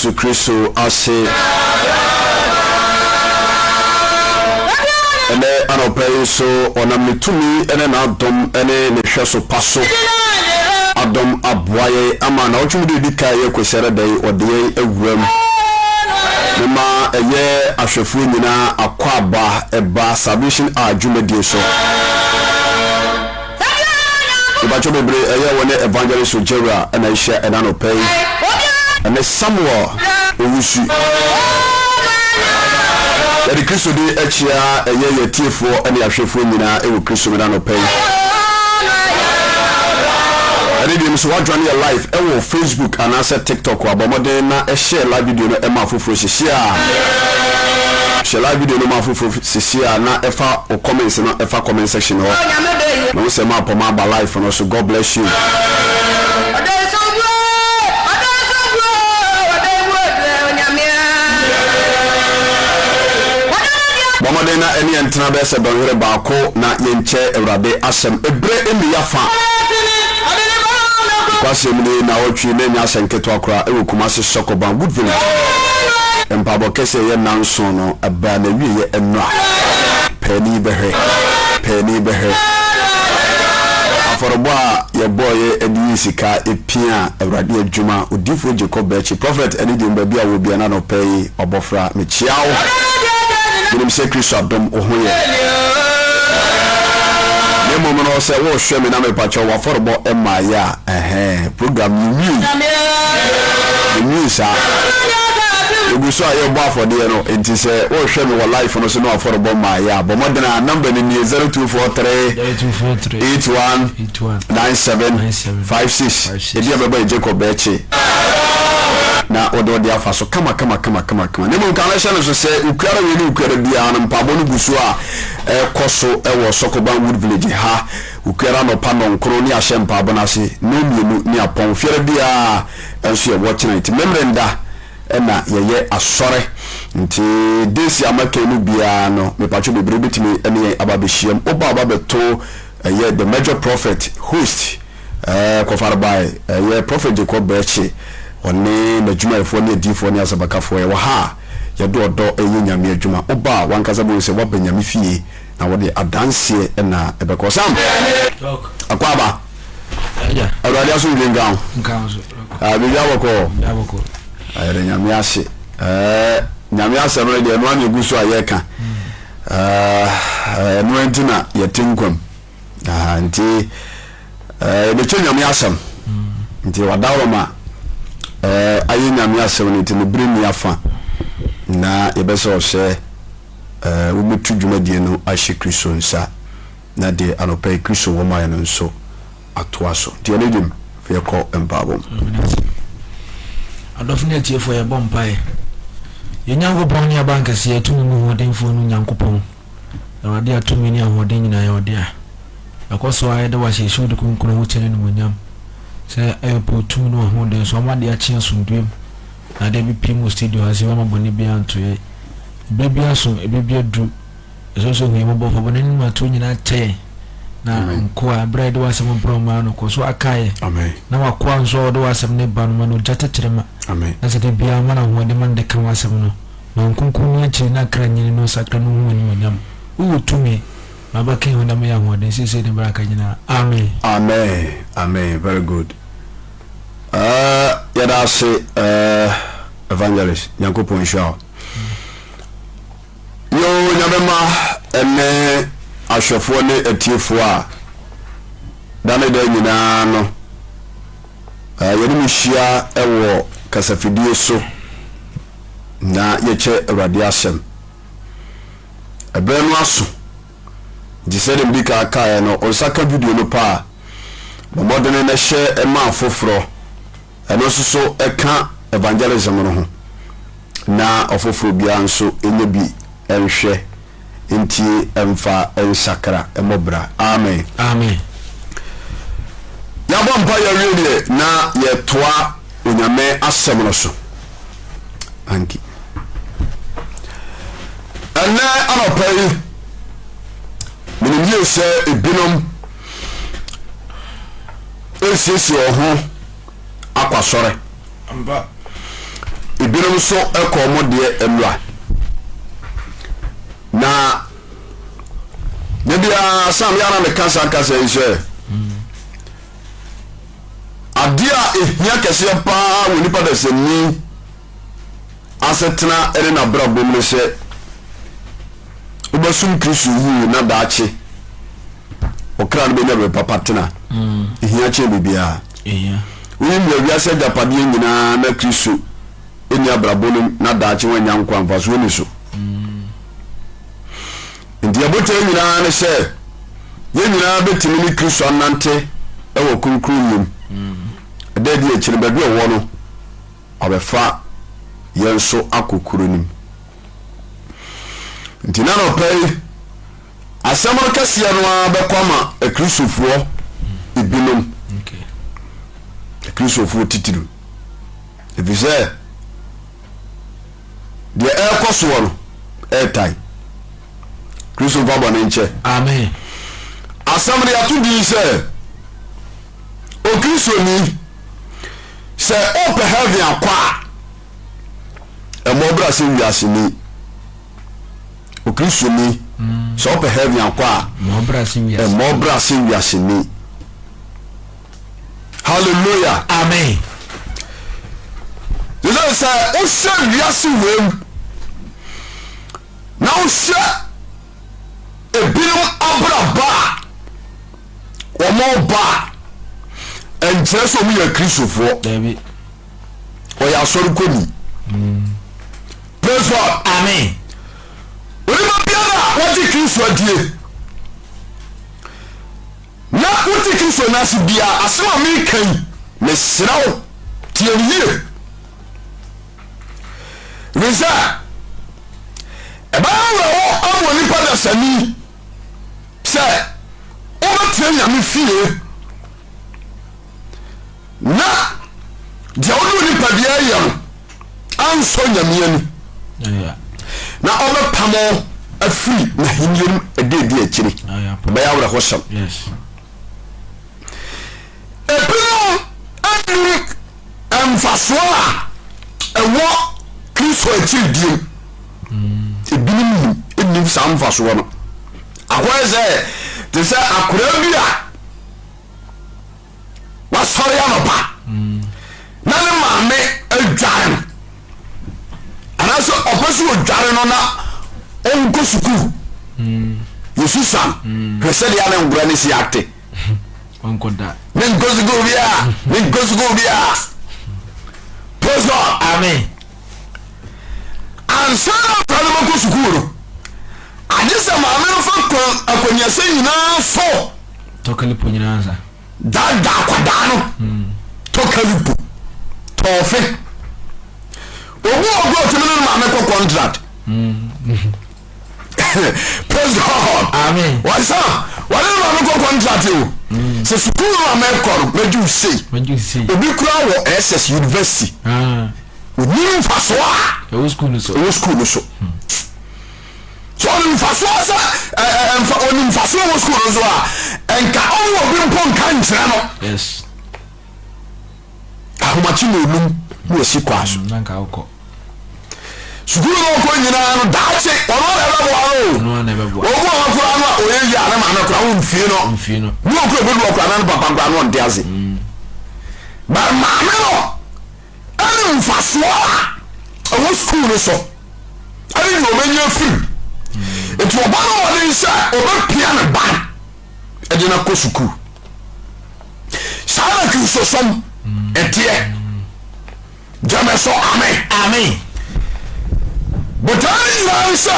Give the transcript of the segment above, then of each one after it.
Yesu Kristo ase. Ɛnɛ anɔpa yi nso, ɔnam ne tumi ne n'adom ne ne hwɛso pa so adom aboa yɛn ama naawɔtwe mu de edi kan yɛ Kwasiada da yi, ɔde yɛn awuram. Mema ɛyɛ ahwɛfoɔ nyinaa akwaaba ɛba Salvation Hour dwumadie so. Mepakyɛw bebree ɛyɛ wɔ ne Evangelist Ogyewura na ahyia ɛna anɔpa yi ɛne Samuel Owusu. Yɛde Kristo din akyia ɛyɛ yɛn atiefoɔ ne ahwɛfoɔ nyinaa ɛwɔ Kristo mu ɛna anɔpa yi. Ɛne deɛ nso woadwane yɛ live ɛwɔ Facebook anaasɛ TikTok a, bɔ mmɔden na share live video no ɛma afoforɔ sisi a. Hyɛ live video no ma afoforɔ sisi a na ɛfa wo comments no ɛfa comment section hɔ. Mehu sɛ ma pɔma aba live no so God bless you. Bɔ mmɔden na ɛne yɛn ntena bɛyɛ sɛ dɔnhwere baako na yɛnkyɛ Awurade asɛm. Ebrɛ nni yɛafa. Nokwasɛm ni, naawɔtwe yi na ɛnyɛ asɛm ketewa koraa wɔ Kumasi Sɔkɔban Wood Village. Mpaebɔ kɛse a ɛyɛ nnanson no baa n'awieeɛ nnora. Paani bɛhwɛ, paani bɛhwɛ. Afɔrebɔ a yɛbɔeɛ de yii sika piaa Awurade adwuma. Odiyifoɔ Jacob Berkyi, Prophet ɛne deɛ baabi a wɔ biara na anɔpa yi ɔbɔfra, mekyea wo. Menim sɛ Kristo adom wo ho yɛ. Na mmom no sɛ worehwɛ me na mepakyɛw w'afɔrebɔ mmaeɛ a, ɛhɛɛ, program yɛnwiei, yɛnwiei saa. Yɛgu so a yɛrebɔ afɔdeɛ no, nti sɛ worehwɛ me wɔ live no so na w'afɔrebɔ mmaeɛ a, bɔ mmɔden a, number no nie, 0243 81 97 56. Edin a ɛbɛbɔ yɛ Jacob Berkye. Na wode wode afa so kama kama kama kama kama. Na mmom ka no hyɛ no so sɛ Okuada wei ne Okuada biara no mpaebɔ no gu so a ɛkɔ so wɔ Sɔkɔban Wood Village ha. Okuada anɔpa nnɔnkron ne ahyɛ mpaebɔ no ase, nnɔnmienu ne apɔn. Fiada biara nso yɛ watch night. Memeneda na yɛyɛ asɔre. Nti days a maka yi mu biara no mepatwo bebree wobɛtumi ne yɛn aba abɛhyiam. Woba a woba bɛto ɛyɛ The Major Prophet host. Ɛɛ kɔfarebae, ɛyɛ Prɔfɛt Jacob Berkye, ɔne n'adwumayɛfoɔ ne adiyifoɔ ne asɛmpakafoɔ. Yɛwɔ ha a yɛde ɔdɔ reyɛ Nyame adwuma. Woba a, w'ankasa bɛhu sɛ woaba Nyame fie na wode adanseɛ na ɛbɛkɔ. Sam! Akwaaba! Awurade asomdwe nka wo. Ah, biribi abɔkɔ. Yɛda Nyame ase. Ɛɛ, Nyame asɛm no deɛ ɛno ara na ɛgu so a yɛka. Ɛɛ, ɛno nti na yɛte nkwam. Aha, nti eh, yɛbɛkyɛ Nyame asɛm. Nti wadawroma eh, ayɛ Nyame asɛm no nti no bere nni afa na yɛbɛsɛ ɔsɛ eh, wobɛtu dwumadie no ahyɛ Kristo nsa na deɛ anɔpa yi Kristo wɔ ma yɛ no nso atoa so. Nti ɛno dwom, afei yɛkɔ mpaabɔ mu. Adɔfo ne atiefoɔ yɛbɔ mpaeɛ. Yɛn Nyankopɔn ne abankɛseɛ, tumi mu hoɔdenfoɔ no Nyankopɔn. Awurade a tumi ne ahoɔden nyinaa yɛ wo dea. Yɛkɔ so ara yɛda wo ase, yɛhyɛ wo din kronkron ho kyɛ ne animuonyam sɛ ɛyɛ pɛ wo tumi ne w'ahoɔden so ama ade akye asomdwoe mu na ade abɛpue mu wɔ studio ha sɛ wamma bɔne biara nto yɛn. Ɛberɛ bi aso, ɛberɛ bi aduru, ɛsɛ sɛ ohu yɛn mmɔbɔ fa bɔne ne mmarato nyinaa kyɛ yɛn na nkoa berɛ a yɛde w'asɛm brɛ ɔmaa no kɔ so akae yɛn na w'akoa nso a ɔde w'asɛm no ba no ma no ogya tɛkyerɛma na sɛ da biara ma no ahoɔden ma no de ka w'asɛm no. Ma nkonkron no akyiri na kra nyini no nsakra no nhu w'animuonyam. Wowɔ tumi, ma bɛka yɛn ho na ma yɛn ahoɔden seesei ne bere aka nyinaa. Amen. Amen amen very good eh yɛda ase eh evangelist nyankopɔn nhyira wo yoo nyame ma ɛne ahwɛfoɔ ne atiefoɔ a da ne da nyinaa no eh yɛne mo hyia wɔ kasafidie so na yɛkyɛ Awurade asɛm. Ɛberɛ no aso, nti sɛdeɛ medi kan kaeɛ no, wo nsa ka video no pa a, bɔ mmɔdene na hyɛ ma afoforɔ. Ɛno nso so ɛka evangelism no ho, na ɔfoforɔ biara nso nya bi nhwɛ ntie mfa nsakra mmɔ bra. Amen. Amen. Yɛabɔ mpa yɛawie deɛ na yɛtoa Onyame asɛm no so. Thank you. Ɛnɛ anɔpa yi, menim yie sɛ ebinom resiesie wɔn ho akɔ asɔre. Ebinom nso kɔɔ wɔn deɛ nnora. Na da biara Sam yɛ na meka saa kasa yi sɛ adeɛ a ɛhia kɛseɛ paa wɔ nipa dasani asetena ne n'abrabɔ mu ne sɛ wobɛsom Kristo yie na daakye ɔkra no bɛnya baabi papa tena. Ɛhia kyɛn biribiara. Woyi nea wiase agyapadeɛ nyinaa na Kristo nni abrabɔ no mu na daakye wannya nkwa a, mfasoɔ nni so. Nti yɛn botaeɛ nyinaa ne sɛ yɛn nyinaa bɛtumi ne Kristo anante wɔ kronkronyɛ mu. Ɛda adi akyiri no, baabi a ɔwɔ no, ɔbɛfa yɛn nso akɔ kuro no mu. Nti na nɔpɛ yi, asɛm no kɛseɛ no ara bɛkɔ ama Akristofoɔ ebinom, Akristofoɔ titiriw, ɛfiri sɛ deɛ ɛrekɔ soɔ no ɛretae. Kristo mfa bɔne nkyɛ. Amen. Asɛm no yɛato din sɛ Okristoni, sɛ wopɛ heaven akɔ a, ɛmmɔ wo bra sɛ wiaseni. Okristoni, sɛ wopɛ heaven akɔ a, ɛmmɔ wo bra sɛ wiaseni. Hallelujah. Amen. Sɛ sɛ wohyɛ wiase wei mu na wohyɛ ebinom abrabɔ a wɔn ba a ɛnkyerɛ sɛ wɔn yɛ akristofoɔ. Dabi. Ɔyɛ asɔre kɔni. Praise God. Amen. Onipa biara a wɔgye Kristo adie na wote Kristo nan ase biara, asɛm a meka yi, mesrɛ wo, tie no yie. Ɛfiri sɛ, ɛbɛyɛ awerɛho ama onipa dasani sɛ wobɛtena Nyame fie na deɛ wode wo nipadua yɛ no ansɔ Nyame ani na ɔbɛpam wo afiri n'ahennie mu ɛda ɛdi akyire. Ɛbɛyɛ awerɛhosɛm. Ebinom nnim mfasoɔ a ɛwɔ Kristo akyiridie mu. Ebinom nim nnim saa mfasoɔ no. Akɔyɛ sɛ te sɛ akoraa bi a wasɔre anɔpa na ne maame adware no anaasɛ ɔpɛ sɛ ɔdware no na ɔnkɔ sukuu. Yɛsusa no hwɛ sɛdeɛ ne nkora no si ate. Ɔnkɔ da. Menkɔ sukuu biara. Menkɔ sukuu biara. Praise God. Amen. Ansa na akwadaa no bɛkɔ sukuu no, agye sɛ maame no fa kwan akɔniasɛ nyinaa so. Tɔkalipo nyinaa nsa. Daadaa akwadaa no. Tɔkalipo. Tɔɔfe. Obi wɔ hɔ ɔtumi ne ne maame kɔ contract. Praise God. Amen. Wɔsa wɔne ne maame kɔ contract o. Sɛ sukuu no a mɛkɔ no mɛgye wo sei. Mɛgye wo sei. Obi kura wɔ SS University. Ah. Onim mfasoɔ a. Ɛwɔ sukuu no so. Ɛwɔ sukuu no so. So ɔnim mfasoɔ sɛ ɛɛ nfa ɔnim mfasoɔ wɔ sukuu no so a nka ɔwɔ obi mpo nka nkyerɛ no. Yes. Ahomakye na onum na wasi kɔ aso. Na nka wokɔ. Sukuu no ɔkɔ nyinaa no daakye ɔno na ɛbɛboa no o. Ɔno na ɛbɛboa. Obu a ɔkora no a ɔyɛ yie a ne maame kora wo mfie no. Mfie no. Ne ɔkora ebi ɔkora na ne papa kora no ɔnte ase. Ba maame no ɛne mfasoɔ a ɛwɔ sukuu no so ɛne deɛ ɔbɛnya afiri. Nti ɔba no ɔden sɛ ɔbɛpia ne ba ɛde no akɔ sukuu. Saa na Kristosom ɛteɛ. Gyeme so amen. Amen. Botae no nyinaa ne sɛ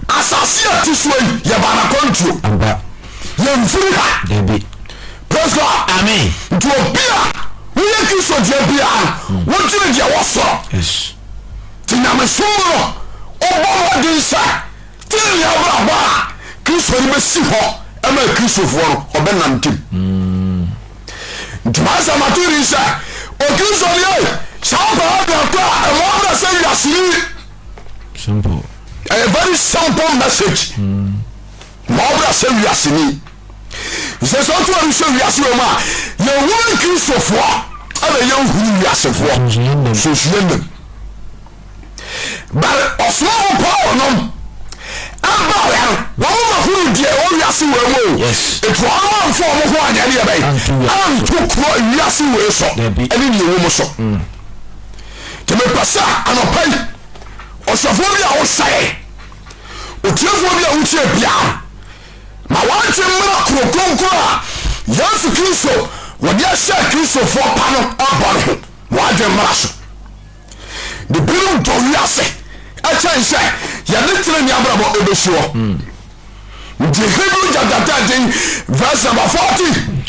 asase a ɛte soɔ yi yɛba n'akwantuo. Ampa. Yɛmfiri ha. Dabi. Praise God. Amen. Nti obi a woyɛ Kristo deɛ biara no, wodwene deɛ wɔ soro. Yes. Nti nyamesom mu no, wobɔ mmɔden sɛ tenenee abrabɔ a Kristo de bɛsi hɔ ma Akristofoɔ no, ɔbɛnante mu. Nti m'asɛm ato din sɛ, Okristoni ei, sɛ wopɛ heaven akɔ a, ɛmmɔ wo bra sɛ wiaseni. Simple. Ɛyɛ very simple message. Mmɔ wo bra sɛ wiaseni. Sɛ sɛ wotu w'ani hwɛ wiase wɔ mu a, yɛhunu Kristofoɔ ɛna yɛnhunu wiasefoɔ. Sunsunyɛ nnam. Sunsunyɛ nnam. But ɔsomafo Paul nom ɛbaeɛ no, wɔn ma hunu deɛ ɛwɔ wiase wei mu o. Yes. Nti wɔn amfa wɔn ho anyɛ deɛ bɛn? Anto wiase Anto kuro wiase wei so Dabi. ɛne deɛ ɛwɔ mu so. Nti mepɛ sɛ anɔpa yi ɔsɔfoɔ bi a wohyɛe, otiefoɔ bi a wotie biara, ma wɔntwe mmra kuro kronkron a Yesu Kristo wɔde ahyɛ Kristofoɔ pa no ɛbɔ no ho. Ma wɔadwen mmra so. Ne binom dɔ wiase ɛkyɛn sɛ yɛde tenenee abrabɔ ɛbɛsi hɔ. Nti Hebrew chapter 13 verse number 14.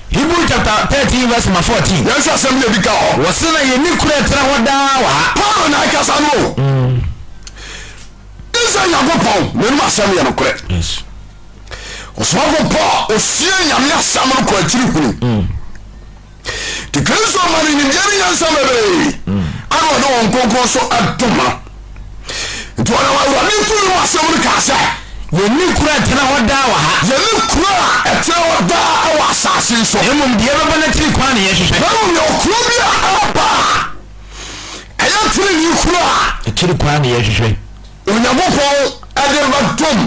Hebrew chapter 13 verse number 14. Yɛn hwɛ asɛm bi a ɛdi ka hɔ. Wɔse na yɛnni kuro a ɛtena hɔ daa wɔ ha. Paulo na ɛkasa no o. Israel Nyankopɔn n'anom asɛm yɛ nokorɛ. Yes. Ɔsomafo Paul osua Nyame asɛm no kɔ akyiri hunu. Nti Kristo ma no nimdeɛ ne nyansa bebree ana ɔde wɔn kronkron so adom no. Nti ɔnam Awurade tumi mu asɛm no kaa sɛ. Yɛnni kuro a ɛtena hɔ daa wɔ ha. Yɛnni kuro a ɛtena hɔ daa wɔ asase yi so. Na mmom deɛ ɛbɛba no akyiri kwan na yɛhwehwɛ. Na mmom yɛwɔ kuro bi a ɛreba a ɛyɛ tenenee kuro a. Akyiri kwan na yɛhwehwɛ. Onyankopɔn de bɛdom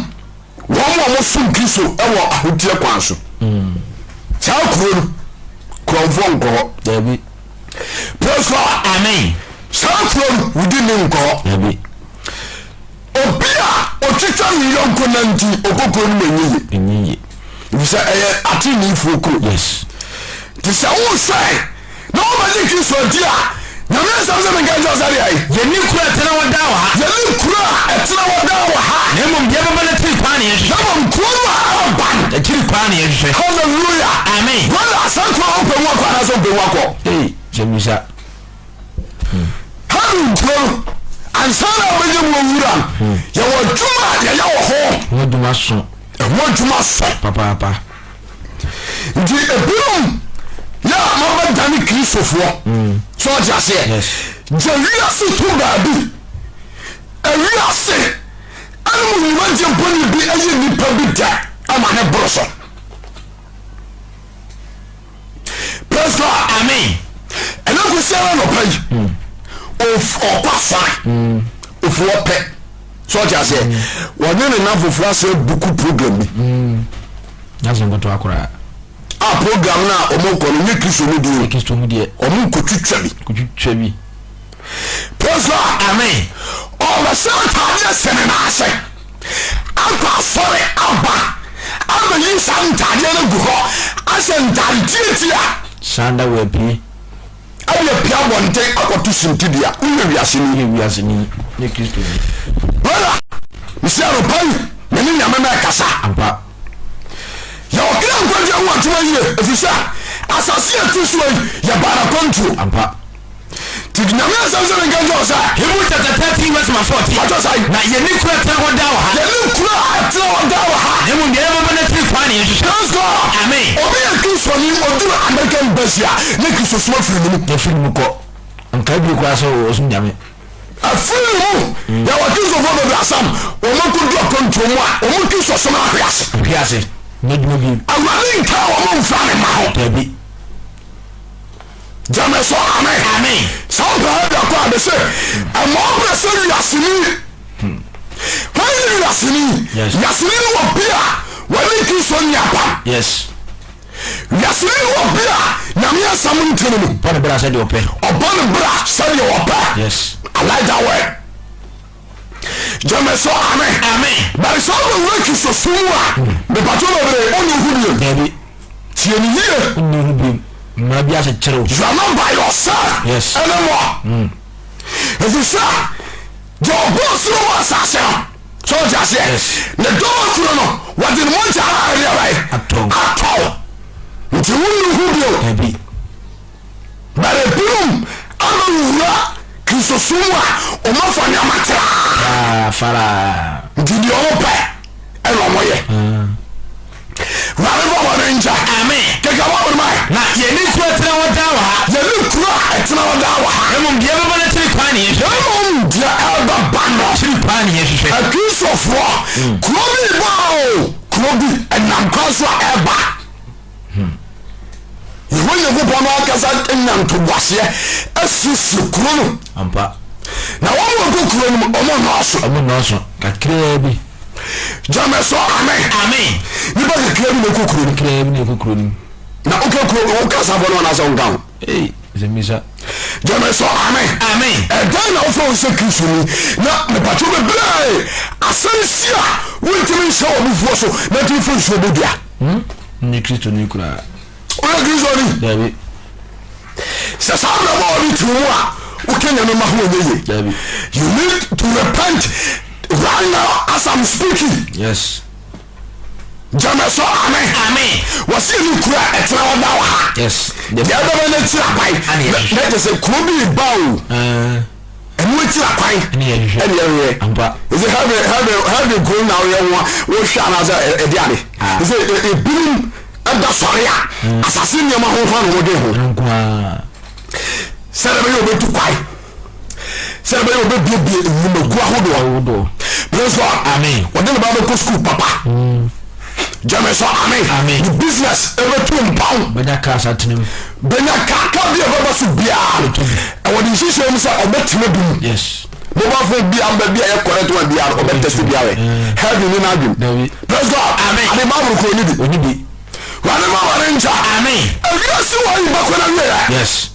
wɔn a wɔsom Kristo wɔ ahoteɛ kwan so. Saa kuro no, korɔmfoɔ nkɔ hɔ. Dabi. Praise God. Amen. Saa kuro no, wodi ne nkɔ hɔ. Dabi. Obi a ɔtwitwa ne yɔnko nanti ɔkɔ kuro no mu ɛnyɛ yie. Ɛnyɛ yie. Efisɛ ɛyɛ ateneneefoɔ kuro. Yes. Nti sɛ wohwɛ na wobɛgye Kristo adi a, Nyame asɛm sɛ menka nkyerɛ wo sɛ deɛ? Yɛnni kuro a ɛtena hɔ daa wɔ ha. Yɛnni kuro a ɛtena hɔ daa wɔ ha. Na mmom deɛ ɛbɛba no akyiri kwan na yɛhwehwɛ. Na mmom kuro no a ɛreba no. Akyiri kwan na yɛhwehwɛ. Hallelujah. Amen. Brother, saa kuro no wopɛ mu akɔ anaasɛ wompɛ mu akɔ? Ei, sɛ misa. Heaven kuro no, ansa na wobɛnya mu awura no, yɛwɔ adwuma a yɛyɛ wɔ hɔ. Ho adwuma so. Ɛho adwuma so. Papaapa. Nti ebinom yɛ a mabɛdane Kristofoɔ. So ɔte aseɛ? Gya wiase to baabi. Ewiase ɛne mu nnwumadie bɔne bi ɛyɛ nnipa bi dɛ ama ne boro so. Praise God. Amen. Ɛna nkosi ara nɔpa yi. Ɔkɔ asɔre. Ofi hɔ pɛ. So ɔte aseɛ? Wɔne ne namfofoɔ asɛ buku program bi. Nyɛ nkotoa koraa. A program no a wɔn kɔ no nyɛ Kristo mu deɛ. Nyɛ Kristo mu deɛ. Wɔn nkotwitwa bi. Kotwitwa bi. Praise God. Amen. Ɔbɛhyɛ ntaadeɛ hyɛ ne nan ase. Akɔ asɔre aba abɛyi saa ntaadeɛ no gu hɔ ahyɛ ntaade tiatia. Saa da wɔ apue. Ɛde apue abɔnten akɔto suntidua. Woyɛ wiaseni. Woyɛ wiaseni ne Kristoni. Brother, mesi anɔpa yi me ne Nyame mɛkasa. Ampa. Yɛ ɔkra nkwagye ho adwuma yie ɛfiri sɛ asase a ɛte soɔ yi yɛbaa no akwantuo. Ampa. Nti Nyame asɛm sɛ menka nkyerɛ wo sɛ. Hebrew chapter 13 verse number 14. Ɔtɔ sɛn? Na yɛnni kuro a ɛtena hɔ daa wɔ ha. Yɛnni kuro a ɛtena hɔ daa wɔ ha. Na mmom deɛ ɛbɛba no akyiri kwan na yɛhwehwɛ. Praise God. Amen. Obi yɛ Kristoni, ɔduru American embassy a, ne Kristosom afiri ne mu. Afiri ne mu kɔ. Nkae bio koraa sɛ ɔsom Nyame. Afiri ne mu. Yɛwɔ Kristofoɔ bebree asɛm, wɔn akɔdu akwantuo mu a, wɔn Kristosom ahwe ase. Ahwe ase. Nyɛ adwuma bio. Awurade nkaa wɔn mfa ne mma ho. Dabi. Gyeme so amen. Amen. Sɛ wopɛ ha biako a mese ɛma ɔbrɛ sɛ wiaseni. Hwan ne wiaseni? Yes. Wiaseni ne wɔ bi a wɔne Kristo nni apam. Yes. Wiaseni ne wɔ bi a Nyame asɛm nte ne mu. Ɔbɔ ne bra sɛdeɛ ɔpɛ. Ɔbɔ ne bra sɛdeɛ ɔpɛ. Yes. I like that word. Gyeme so amen. Amen. Bɛn sɛ wobɛwura Kristosom mu a mepatwo bebree ɔne ohu bio. Dabi. Tie ne yie. Wonni ho bio. Mmara bi akyekyere wo. You are not by yourself yes. anymore. Ɛfiri sɛ deɛ ɔbɔɔ soro wɔ asase no sɛ ɔte aseɛ ne dɔm akuro no wɔde ne mogya ɛdeɛ bɛyɛ atɔw nti wonni ho bio. Dabi. But ebinom abɛwura Kristosom mu a wɔafa nneɛma traa. Faraa. Nti deɛ wɔpɛ ɛna wɔyɛ. Wurade bɔ wɔn nkyɛ. Amen. Keka Bible ma yɛ. Na yɛne kuro a ɛtena hɔ daa wɔ ha. Yɛne kuro a ɛtena hɔ daa wɔ ha. Na mmom deɛ ɛbɛba no akyiri kwan na yɛhwehwɛ. Na mmom deɛ ɛbɛba no. Akyiri kwan na yɛhwehwɛ. Akristofoɔ, kuro bi ba o, kuro bi ɛnam kwan so a ɛba. Yehowa Nyankopɔn no ankasa nya ntoboaseɛ asiesie kuro no. Ampa. Na wɔn a wɔkɔ kuro no mu, wɔn nnɔɔso. Wɔn nnɔɔso kakraa bi. Gyama so amen. Amen. Nipa kakraa bi na ɛkɔ kuro no. Kakraa bi na ɛkɔ kuro no mu. Na woka kuro woka asafo no anaasɛ wonka ho? Ei, sɛ mmisa. Gyama so amen. Amen. Ɛdɛn na wofrɛ wo sɛ Kristoni na mepatwo bebree asɛm si a wontumi nhyɛ wɔ abufuo so na ntumi fa nsuo bɔ dua? Hmm? Nyɛ Kristoni koraa. Woyɛ Kristoni? Dabi. Sɛ saa abrabɔ a ɔde te mu a woka Nyame ma ho ɛnyɛ yie. Dabi. You need to repent right now as I'm speaking. Yes. Gyama so amen. Amen. Wɔsi ɛni kuro a ɛtena hɔ da wɔ ha. Yes. Deɛ ɛbɛbɛ no akyiri akwan. Na kyɛ sɛ kuro bi ba o. Ɛno akyiri akwan. Ɛne yɛhwehwɛ. Ɛne yɛhwehwɛ. Ampa. Ɛsɛ heaven heaven heaven kuro na woyɛ ho a wohwɛ anaasɛ ɛde ade. Ɛsɛ ebinom ɛda sɔre a asase nneɛma ho nkwa na wɔdwen ho. Nko ara. Sɛdeɛ ɛbɛyɛ wɔbɛtu kwae. Sɛdeɛ ɛbɛyɛ wɔbɛbuebue nnwumakuo ahodoɔ. Ahodoɔ. Praise God. Amen. Wɔde ne ba bɛkɔ sukuu papa. Gyeme so amen. Amen. Ne business ɛbɛtu mpɔn. Bɛnya cars atena mu. Bɛnya ka ka bi a ɛbɛba so biara no. Ɛwɔ ne nhyehyɛ mu sɛ ɔbɛtena bi mu. Yes. Mobile phone bi amba bi a yɛ correct one biara no ɔbɛ test biara. Heaven ni n'adwene. Dabi. Praise God. Amen. Ade Bible kuro ni bi. Oni bi. Wade ma wade nkya. Amen. Ewiase wɔ yi bɛkɔ na wie yɛ. Yes.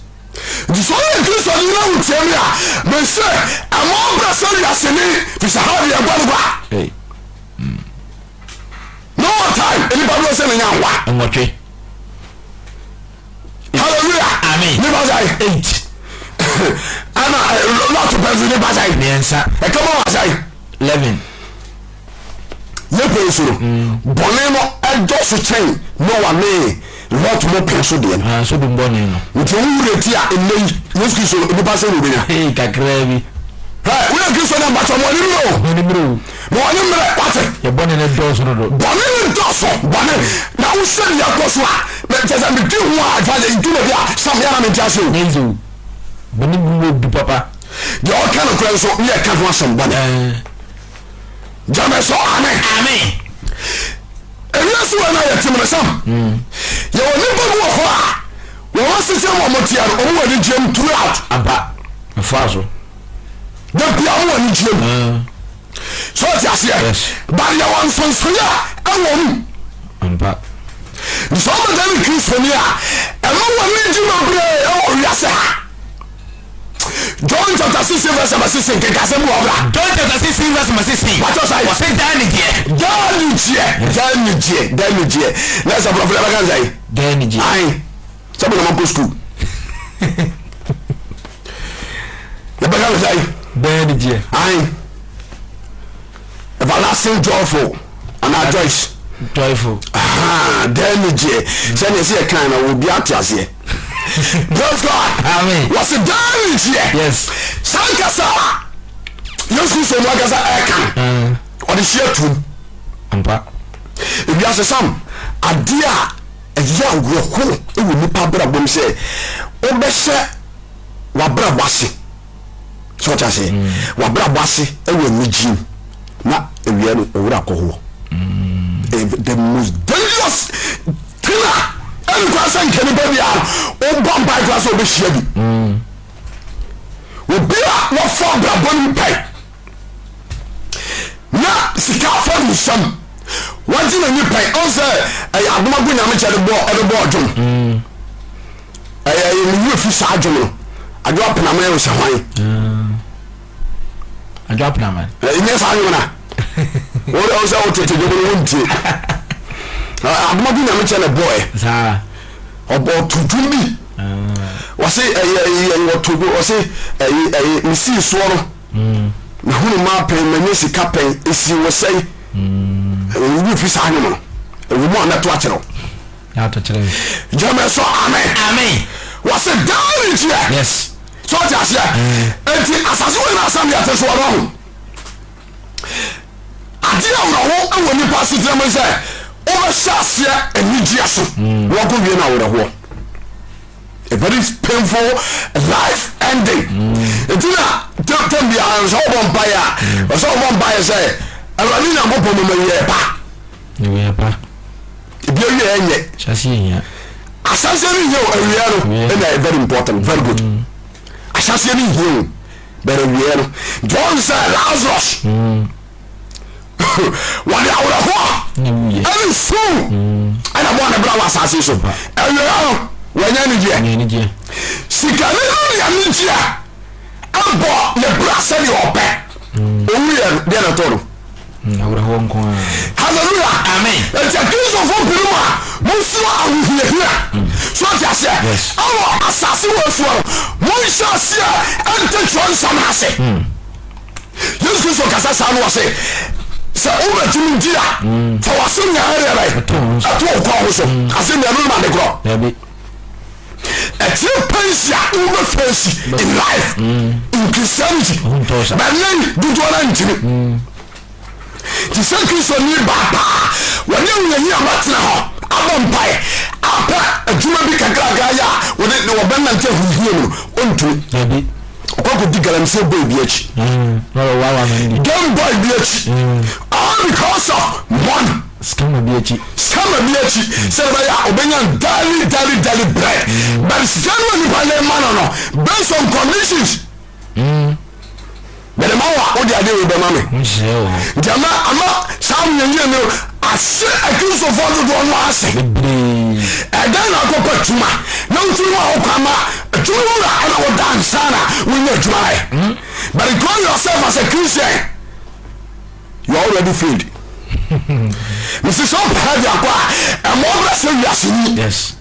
Nti sɛ ɔyɛ Kristoni na wotie me a, mese ɛma ɔbrɛ sɛ wiaseni, fi sɛ ha deɛ ɛnkɔ no kwa. Hey. No more time, nnipa dodoɔ sɛ na nya nwa. Nwɔtwe. Hallelujah. Amen. Nipa sɛn? 8. Ɛna Lot pɛ nso nipa sɛn? Mmiɛnsa. Ɛka ma wa sɛn? 11. Yɛ pɛ nso no, bɔne no ɛdɔ so kyɛn Noa ne Lot mo pɛn so deɛ no. Ah, Sodom bɔne no. Nti wo wura ti a ɛnnɛ yi Yesu Kristo no nnipa sɛn na obenya? Hey, kakraa bi. Hɛ, woyɛ Kristo na mpakyɛ ma ɔne mmerɛ o. Ma ɔne mmerɛ o. Ma ɔne mmerɛ, wate. Yɛ bɔne no dɔɔso dodo. Bɔne no dɔɔso, bɔne. Na wohwɛ deɛ ɛkɔ so a, kyɛ sɛ medwe ho a, ɛfa sɛ ɛdu baabi a, Sam yɛ na mente ase o. Nyɛ easy o. Bɔne bi wɔ du papa. Deɛ ɔka nokorɛ nso, ne yɛka ho asɛm bɔne. Ɛɛ. Gyame so amen. Amen. Ewiase wɔ na yɛte mu no sam. Yɛwɔ nipa bi wɔ hɔ a wɔn asetena mu a wɔn teɛ no wɔn wɔ anigyeɛ mu throughout. Ampa. Ɛfa so. Da bia wɔn wɔ anigyeɛ mu. So ɔte aseɛ. Yes. But yɛwɔ nsonsonoeɛ a ɛwɔ mu. Ampa. Nti sɛ ɔbɛda ne Kristoni a ɛma wɔn ani gye bebree ɛwɔ wiase ha. John chapter 16 verse number 16 keka asɛm bi wɔ bra. John chapter 16 verse number 16. Wàtí ọ̀sán yìí. Ɔsɛ daa ne gyeɛ. Daa ne gyeɛ. Daa ne gyeɛ. Daa ne gyeɛ. Na ɛsɛ aborɔfo ɛbɛka nsa yi. Daa ne gyeɛ. Ayi. Sɛ mo na mo kɔ sukuu. Ɛbɛka nsa yi. Daa ne gyeɛ. Ayi. Everlasting joyful anaa Joyce. Joyful. Daa ne gyeɛ. Sɛdeɛ ɛsɛ yɛ kan na obi ate aseɛ. Praise God. Amen. Wɔsi daa ne gyeɛ. Yes. Saa nkasa a Yesu Kristo mu ankasa ɛka no. Ɔde hyia tum. Ampa. Ewiase sam adeɛ a ɛyɛ awerɛho wɔ nipa abrabɔ mu sɛ wobɛhyɛ w'abrabɔ ase sɛ ɔte aseɛ w'abrabɔ ase wɔ anigyeɛ mu na awia no owura kɔ hɔ. The most dangerous thing a ɛne kwan sɛ nka nipa biara wobɔ mpae koraa sɛ wobɛhyia bi. Obi a wɔfa abrabɔ no mu pɛn na sika afa ne nsam wagye n'ani pɛn ɔn sɛ ɛyɛ adomago nyame kyɛ de bɔ ɛde bɔ ɔdwom ɛyɛ ɛyɛ ne wura fi saa adwom no adwo apenaman yɛ sɛ hwan adwo apenaman ɛnyɛ saa adwom na wɔn ɔn sɛ ɔtete dwom no wɔn ntie adomago nyame kyɛ na bɔɛ saa ɔbɔ ɔto dwom bi wɔse ɛyɛ ɛyɛ wɔto dwom wɔse ɛyɛ ɛyɛ mesii soɔ no mehunu maa pɛn manya sika pɛn esi wɔ sɛn ɛwɔ fi saa nwom no ɛwɔ mu a mɛto akyerɛ wo gyeme so amen amen wɔse daa ne gyeɛ yes sɛ ɔte aseɛ enti asase wɔ nyina asɛm yɛte so ɔno ho Adeɛ a awerɛho wɔ nipa asetena mu sɛ wobɛhyɛ aseɛ anigyeɛ so na wakɔ wie no awerɛhoɔ. A very painful life ending. Nti na tɛm biara sɛ wobɔ mpaeɛ a ɔsɛ wobɔ mpaeɛ sɛ Awurade Nyankopɔn mama wieɛ pa. Wieɛ pa. Ebi awieɛ nyɛ. Ahyɛseɛ hia. Ahyɛseɛ no hia o awieɛ no ɛna very important very good. Ahyɛseɛ no hia o. But awieɛ no, nti ɔn sɛ Lazarus wɔde awerɛhoɔ ɛne su ɛna bɔɔ ne bra wɔ asase so. Awieɛ no, wɔanya anigyeɛ. Sikani no de anigyeɛ ɛbɔ ne bra sɛdeɛ ɔpɛ. Owuiɛ no, deɛ na ɛtɔ no. Awerɛhoɔ nko ara. Hallelujah. Amen. Nti akristofo binom a mosuro ahohiahia so ɔte aseɛ ɛwɔ asase wɔ soɔ no monhyɛ aseɛ ɛnte twerɛ nsɛm no ase. Yesu Kristo kasa saa no ɔse sɛ wobɛgye me di a fa w'asɛnnua ɛdeɛ bɛn ɛto wo kɔn ho so asɛnnua no ma ne korɔ. Ɛkyerɛ pains a wobɛ face in life in Christianity. But nnɛ yi dodoɔ no ntumi. Te sɛ Kristoni baa paa wɔne ahohiahia bɛtena hɔ abɔ mpae apɛ adwuma bi kakrakra yɛ a wɔde ne wɔbɛnante ahohiahia mu no ɔntumi. Ɔkɔ akɔdi galamsey boy bi akyi. Game boy bi akyi. All because of money. Scammer bi akyi. Scammer bi akyi sɛ ɛbɛyɛ a ɔbɛnya daily daily daily bread. Mm. But sika no a nipa no ma no no based on conditions. Mm. Mede ma wo a wode adeɛ wei bɛma me. Nti ama ama saa ahohiahia no ase akristofoɔ dodoɔ no ase. Ɛdɛn na akɔpɛ adwuma na wotumi ma wo kwan ma adwuma wura ɛna woda ansa na wonya adwuma ayɛ. Mm. But you call yourself as a Christian. You are already failed. Mesi sɛ ɔpɛ ha de akɔ a ɛmɔ ɔbrɛ sɛ wiase ni. Yes.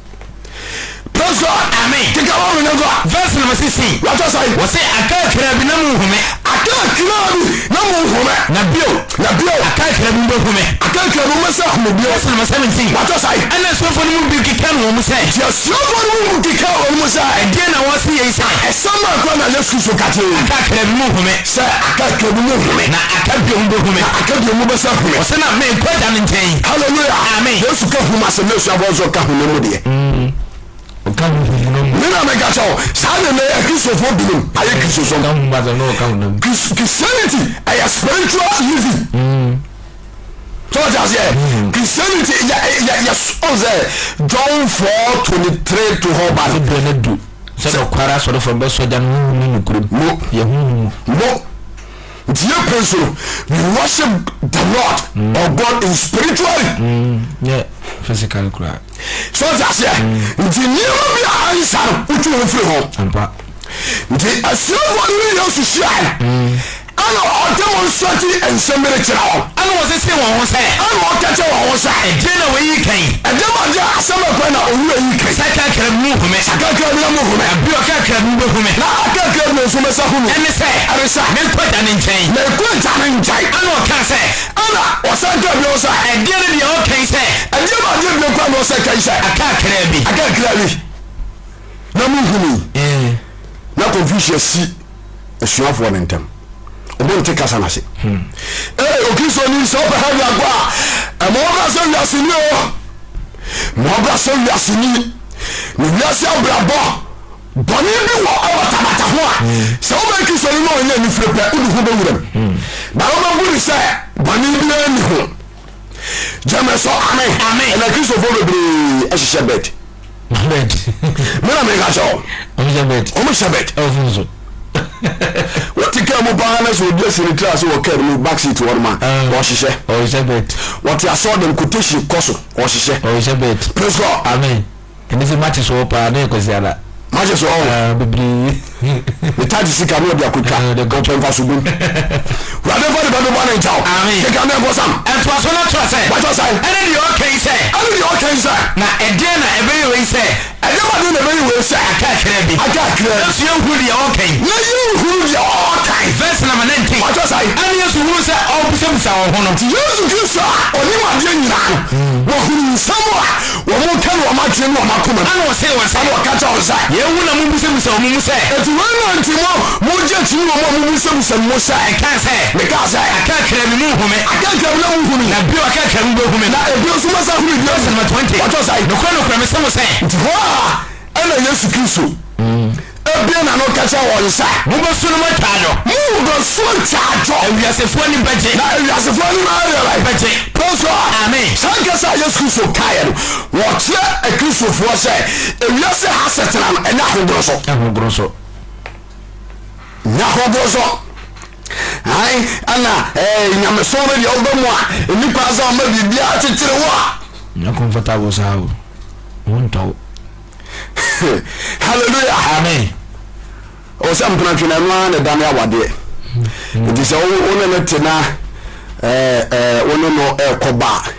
Praise God. Amen. Keka wɔn nyɛ nso a. Verse number 16. Wata sɛ. Wɔsɛ aka akra bi na mo nhome. Aka akra bi na mo nhome. Na bio. Na bio. Aka akra bi mo home. Aka akra bi mo sɛ home bio. Verse number 17. Wata sɛ. Ɛna asuafoɔ no mu bi keka wɔn mu sɛ. Ti asuafoɔ no mu keka wɔn mu sɛ. Ɛdeɛn na wɔse yei sɛ. Ɛsɛm a kura na Yesu Kristo ka kyerɛ. Aka akra bi mo nhome. Sɛ aka kakra bi mo home. Na aka bio mo bɛhu me. Na aka bio mo bɛsa hu me. Ɔse na menkɔ agya no nkyɛn. Hallelujah. Amen. Yesu ka hum asɛm na asuafoɔ nso ka honam mu deɛ. Ɔka ho honam mu. Me na meka kyɛ wo saa na nnɛ akristofoɔ binom ayɛ kristosom. Ɔka hum asɛm na ɔka honam mu. Christianity ɛyɛ spiritual living. So ɔte aseɛ Christianity yɛ yɛ yɛ ɔn sɛ John 4:23 to hɔ ba no. Sɛ berɛ no du sɛ nokware asɔrefoɔ no bɛsɔ agya no honhom ne nokorɛ mu. Mo. Yɛ honhom mu. Mo. Nti yɛ pɛ nso no we worship the Lord mm. or God in spiritually. Mm. Nyɛ physically koraa. So ɔte aseɛ nti nneɛma bi a ansa no wotwe ho firi ho. Ampa. Nti asuafoɔ no ne Yesu hyiae. Mm. Ɛnna ɔdemonstrate nsɛm bi de kyerɛ wɔn. Ɛnna wɔsesee wɔn ho sɛ. Ɛnna wɔka kyerɛ wɔn ho sɛ. Ɛdeɛn na wei reka yi? Ɛdeɛn ba deɛ asɛm bɛn koraa na owura yi reka yi? Sɛ kakra bi mohu me. Sɛ kakra bi na mohu me. Na bio kakra bi mobɛhu me. Na kakra bi nso mɛsan hu me. Ɛne sɛ. Ɛne sɛ. Merekɔ Agya no nkyɛn. Merekɔ Agya no nkyɛn. Ɛnna ɔkaa sɛ. Ɛnna ɔsan kaa bio sɛ. Ɛdeɛn ne deɛ ɔreka yi sɛ. Ɛdeɛn ba deɛ bio koraa na ɔsan ka yi sɛ. Akakra bi. Akakra bi na mohu me. Na Confucius si. asuafoɔ no ntam ɔmo nte kasa no ase hmm. ee okristoni sɛ ɔpɛ ha wiakɔ a ɛma ɔbra sɛ wiaseni o ma ɔbra sɛ wiaseni na wiase abrabɔ bɔne bi wɔ ɔbatabata ho a hmm. sɛ wobɛyɛ kristoni na ɔnyɛ anifire pɛ wode ho bɛwuram hmm. na wobɛbu ne sɛ bɔne biara nni ho gyeme so amen ɛna kristofoɔ bebree ahyehyɛ bed bed me na meka kyɛ wo ɔmo hyɛ bed ɔmo hyɛ bed ɛwɔ fon so wote kaa mu paa na sɛ obi asi ne tiri ase wɔ kaa mu back seat hɔ nom a ɔhyehyɛ ɔhyehyɛ bed wɔte asɔ de quotation kɔ so ɔhyehyɛ ɔhyehyɛ bed praise God amen Ɛne sɛ matches wɔ paa na yɛ Kwasiada. Matches wɔ hɔ. Ah, bebree. Ne taxi sika no ɔde akotwa. Ɔpɛ nfa so bom. Wurade nfa ne ba bɛbɔ ne nkyɛw. Amen. Keka ne ɛkɔ sam. Ɛtoa so na toa sɛ. Bàtɔ sɛn. Ɛne deɛ ɔka yi sɛ. Ɛne deɛ ɔka yi sɛ. Na ɛdeɛn na ɛbɛyɛ wei sɛ. Ɛdeɛn ba deɛ na ɛbɛyɛ wei sɛ. Aka kakra bi. Aka kakra bi. Nanso yɛnhunu deɛ ɔreka yi. Na yɛnhunu deɛ ɔreka yi. Verse number 19. Bàtɔ sɛn. Ɛne Yesu hunu sɛ ɔrebisabisa wɔn ho no. Nti Yesu Kristo a ɔnim adeɛ nyinaa no, wɔhunu nsɛm a Wɔka no wɔn adwene ne wɔn akoma mu. Ɛnna ɔsee wɔn sɛ. Ɛnna ɔka kyerɛɛ wɔn sɛ. Yei ho na mobisabisa wɔn mu sɛ. Enti wei na nti mo, mogye akyinnye wɔ mu a mobisabisa me mu sɛ. Mekaa sɛ. Mekaa sɛ. Aka kakra bi monhu me. Aka kakra bi na monhu me. Na bio aka kakra bi mobɛhu me. Na ebio nso mobɛsan ahu me bio. Verse number 20. Wɔtɔ sɛn? Nokorɛ, nokorɛ, mese mo sɛ. Nti hɔ a ɛna Yesu Kristo. Ebue n'ano ka kyerɛ wɔn sɛ. Mobɛsu na moatwa adwo. Mobɛsu atwa adwo. Na wiasefoɔ ani bɛgye. Na ewiasefoɔ ani bɛyɛ dɛn? Bɛgye. Praise God. Amen. Saa nkasa a Yesu Kristo kaeɛ no, wɔkyerɛ Akristofoɔ sɛ ewiase ha asetena no, ɛnyɛ ahogorɔ so. Ahogorɔ so. Nya ahoboɔ so. Ae, ɛna ɛɛ nyamesom no deɛ ɔba mu a, nnipa sɛ ɔma biribiara kyekyere wo a. Nya comfortable saa o. Wo ntɔ wo. Hallelujah. Amen. Ɔwɔ sɛ mpenatwe na ɛno ara na ɛdane awadeɛ. Nti sɛ wo ne no te na ɛɛ ɛɛ wo ne no ɛrekɔ ba a,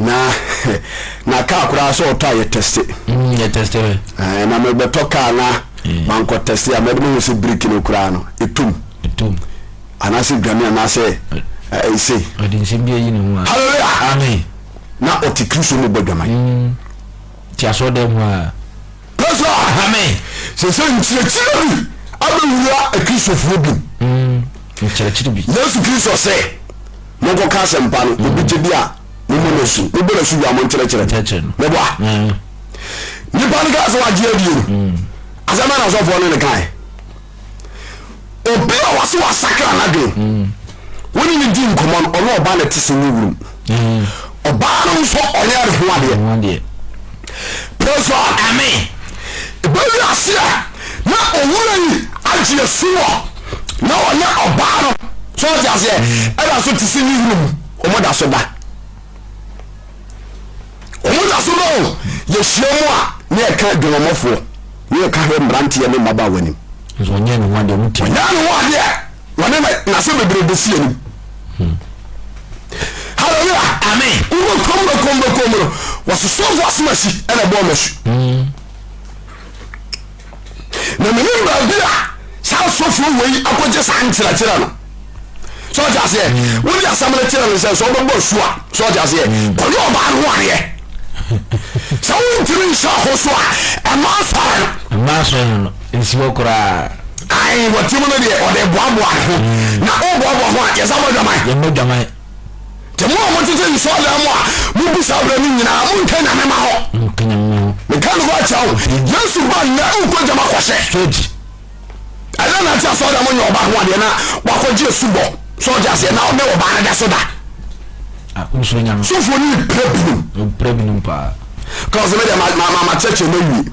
na na kaa koraa sɛ ɔtɔ a yɛ tɛste. Mm, yɛ tɛste. Ɛɛ na mebɛtɔ kaa na mankɔ tɛste a mɛde mahu sɛ biriki no koraa no ɛtum. Ɛtum. Anaasɛ dwane anaasɛ ɛsei. Ɔde nsɛm bi ayi ne ho a. Hallelujah. Amen. Na ɔte Kristo mu bɔ dwaman. Mm. Te asɔrdan mu a. Praise God. Amen. Sɛ sɛ nkyerɛkyerɛ bi abɛwura akristofoɔ bi mu. Mm. Nkyerɛkyerɛ bi. Yesu Kristo sɛ monkɔka asɛmpa no obi gye di a mommɔ no asu mobɔ no asu wie a monkyerɛkyerɛ no. Meboa. Mm. Nipa no kaa sɛ wagye adie no. Asɛm bɛn na asɔfoɔ no ne kae? Obi a wɔse wasakra n'adwene. Mm. Wo ne no di nkɔmmɔ no ɔne ɔbaa na ɛte sɛ ne wurum. Mm. Ɔbaa no nso ɔnyɛ ne ho adeɛ. Ho adeɛ. Praise God. Amen. Ɛbɛwi aseɛ na owura yi agye asu wɔ na ɔne ɔbaa no so ɔte aseɛ ɛda so te sɛ ne wurum wɔn da so da wɔn da so da o yɛhyia mu a ne yɛka adwamamɔfoɔ ne yɛka hwɛ mmeranteɛ ne mmabaawa anim. Nso ɔnyɛ ne ho adeɛ wɔn ti. Ɔnyɛ ne ho adeɛ wɔne na n'asɛm bebree bɛsi anim. Hallelujah. Amen. Wobɛ kom bɛ kom bɛ kom no wɔsosɔfo asomasi ɛna ɛbɔɔ m'asu. Na menim baabi a saa asɔfoɔ wei akɔgye saa nkyerɛkyerɛ no. Sɛ ɔte aseɛ wode asɛm no kyerɛ no sɛ sɛ ɔbɛbɔ asu a sɛ ɔte aseɛ kɔyɛ ɔbaa no ho adeɛ. Sɛ wontumi nhyɛ ho so a ɛma asɔre no. Ɛma asɔre no no nsi hɔ koraa. Ae wɔte mu no deɛ ɔde boaboa ne ho na ɔboaboa ho a yɛsa bɔ dwaman. Yɛmmɔ dwaman. Nti mo a motete nsɔɔdan mu a mobu saa berɛ no nyinaa monka Nyame ma hɔ. Monka Nyame ma hɔ. Meka no hɔ akyerɛ wo. Yesu ba nnɛ wokɔ gyama kɔhyɛ. Straight. Ɛdɛ na ate asɔɔdan mu nyɛ ɔba ho adeɛ na wakɔgye asubɔ sɛ ɔgye aseɛ na ɔne ɔbaa no da so da. Ah, wonsuro Nyame. Sɔfoɔ no yɛ pira binom. Ɔpira binom paa. Kɔsɛ me deɛ ma ma ma kyerɛkyerɛ ma wie.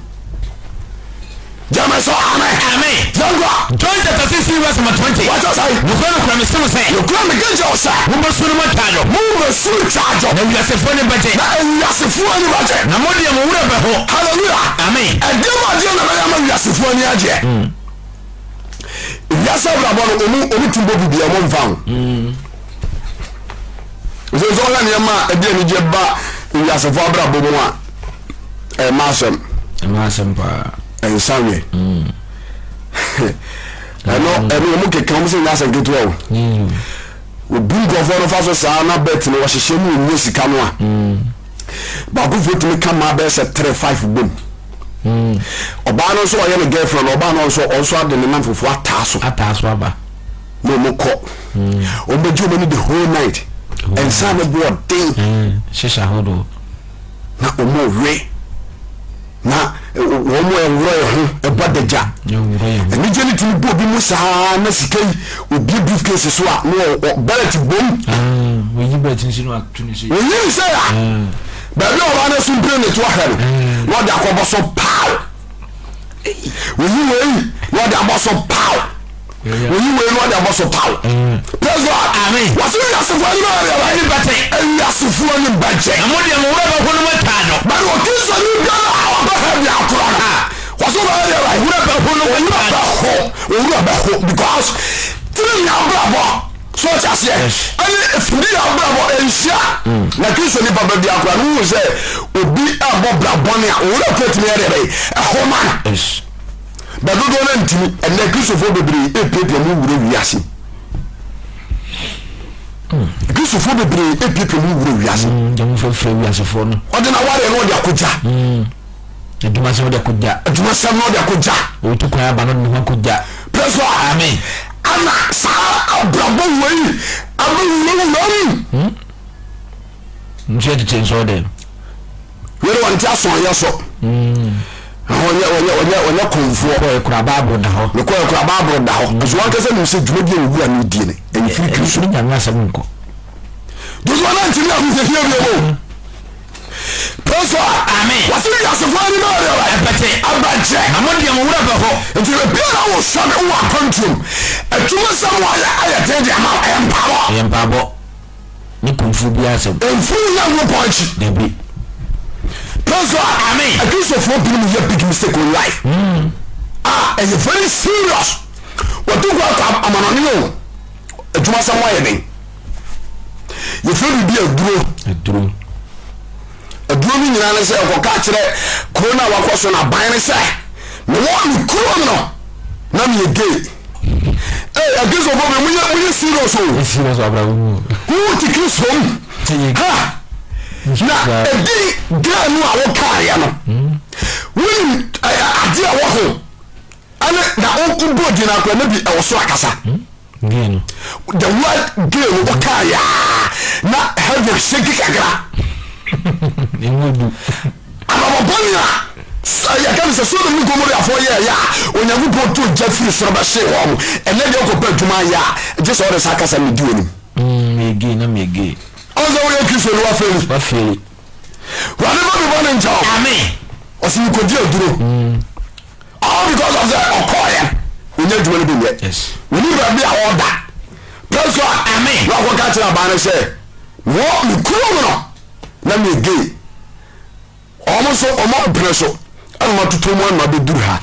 Gyeme so amen. Amen. Yɛnkɔ. John chapter 16 verse number 20. Wɔkyɛ sɛ. Nokorɛ nokorɛ mese mo sɛ. Nokorɛ meka kyerɛ wo sɛ. Mobɛsu no moatwa adwo. Mobɛsu twa adwo. Na wiasefoɔ ani bɛgye. Na ewiasefoɔ ani bɛgye. Na mo deɛ mo werɛ bɛho. Hallelujah. Amen. Ɛdeɛ mu adeɛ na bɛyɛ ama wiasefoɔ ani agyeɛ. Wiase abrabɔ no ɔmu ɔmu tum bɔ bibia ɔmu nfa ho. Nso nso ɔhwɛ nneɛma a ɛde anigye ba wiasefoɔ abrabɔ mu a ɛma asɛm. Ɛma asɛm paa. Ɛnsa wɛ. Ɛno ɛno wɔn keka wɔn sɛ nyɛ asɛm ketewa o. Obi nkurɔfoɔ no fa so saa na bɛt no wɔhyehyɛ mu wɔnyɛ sika no a. Baakofoɔ tumi ka maa bɛyɛ sɛ 3 5 bom. Ɔbaa no nso ɔyɛ ne girlfriend ɔbaa no nso ɔnso ade ne nam fufuo ataa so. Ataa so aba. Na wɔn kɔ. Wɔn bɛgye wɔn ani the whole night. Nsa no boɔ den. Hyehyɛ ahodoɔ. Na wɔn we. Na wɔn ɛworɔ yɛ ho ɛbɔ adagya. Anigye no tumi bɔ obi mu saa na sika yi obie briefcase so a na ɔ bɛlɛt bom. Oyi bɛlɛt nso na wato ne se. Oyi ne se a baabi a ɔbaa no so mpire ne to ahwɛ no na ɔde akɔbɔ so paw. Oyi wei na ɔde abɔ so paw. Oyi wei na ɔde abɔ so paw. Praise God. Amen. Wɔsi wiasefoɔ ani bɛyɛ deɛ Ani bɛte. Wiasefoɔ ani bɛgye. Na mo deɛ mo werɛ bɛho no mo atwa adwo. Bɛde ɔkristo ni biara a ɔbɛ hɛ bi akorɔ no. Wɔsi ɔbɛyɛ deɛ bɛyɛ. Owura bɛho no mo Owura atwa adwo. bɛho. Owura bɛho because tiri ni abrabɔ so ɔte aseɛ ɛne efiri abrabɔ nhyia na kristo ni papa bi akora no wohu sɛ obi ɛbɔ bra bɔne a owura kɔ tumi yɛ deɛ bɛyɛ ɛho ma no. Bɛ dodoɔ no ntumi. Ɛnnɛ Kristofoɔ bebree repiapia mu wura wiase. Kristofoɔ bebree repiapia mu wura wiase. Deɛ wɔn fɛfrɛ wiasefoɔ no. Ɔde n'awareɛ no ɔde akɔgya. Adwumasɛm ɔde akɔgya. Adwumasɛm no ɔde akɔgya. Ɔtu kwan aba no ɔde ne ho akɔgya. Praise God. Amen. Ana saa abrabɔ wei abɛwurawura mu. Nso yɛ tete nsɔɔ dɛm. Wei de wɔnte asoɔyɛ so. Wɔnyɛ wɔnyɛ wɔnyɛ wɔnyɛ kɔnfoɔ. Kɔ ekura baabolo da hɔ. Mekɔ ekura baabolo da hɔ. Nso wɔn kasa nim sɛ dwumadie a owura no die no ɛyɛ firi Kristo. Ɛfiri Nyame asɛm nkɔ. Dodoɔ no ntumi ahohiahia bio mu. Praise God. Amen. Wɔsi wiasefoɔ ani bɛyɛ deɛ bɛyɛ. Ɛbɛgye. Ɛbɛgye. Na mo deɛ mo werɛ bɛho. Nti ebiara wɔ sɔ ne wɔ akwantuom. Adwuma sɛm wɔ ayɛ ayɛ den de ama wo. Ɛyɛ mpaabɔ. Ɛyɛ mpaabɔ. Ne kumfo biara asɛm. Mfiri Nyankopɔn akyi. Dabi. Praise God. Amen. Akristofoɔ binom yɛ big mistake in life. A ɛyɛ very serious. Wɔtu kɔ akɔ amanɔne o. Adwuma sɛm ayɛ den. Yɛfrɛ biribi aduro. Aduro. Aduro no nyinaa ne sɛ ɔkɔka kyerɛ kuro no a wakɔ so no aban no sɛ mewɔ me kurom no na meyɛ gay. Ee akristofoɔ bi moyɛ moyɛ serious o. Yɛ serious wɔ abrabɔ mu. Wo te Kristo mu. Ha na ɛdi gay no a wokaeɛ no wonim adeɛ a wɔ ho ɛne na wobɔ din akora na bi ɛwɔ so akasa. Gay no. The word gay no wokaa yaa na heaven shake kakra. Emu du. Abrabɔbɔne a yɛka no sɛ Sodom ne Gomoriafoɔ yɛɛyɛ a Onyankopɔn too gya firi soro bɛhyee wɔn. Ɛnɛ deɛ wokɔpɛ adwuma ayɛ a gye sɛ wode saa kasa no di w'anim. Mm, meyɛ gay na meyɛ gay. Ɔn sɛ woyɛ Kristo no wafeeli. Wafeeli. Wurade fa me bɔne nkyɛ wo. Amen. Ɔse mekɔdi aduro. All because of sɛ ɔkɔɔyɛ ɔnya adwuma no bi nyɛ. Ɔni baabi a ɔda. Praise God. Amen. Na ɔkɔka kyerɛ aban no sɛ wɔ me kurom no na meyɛ gay. Wɔn nso wɔn mpene so ɛna wɔn atoto mu ɛna abɛduru ha.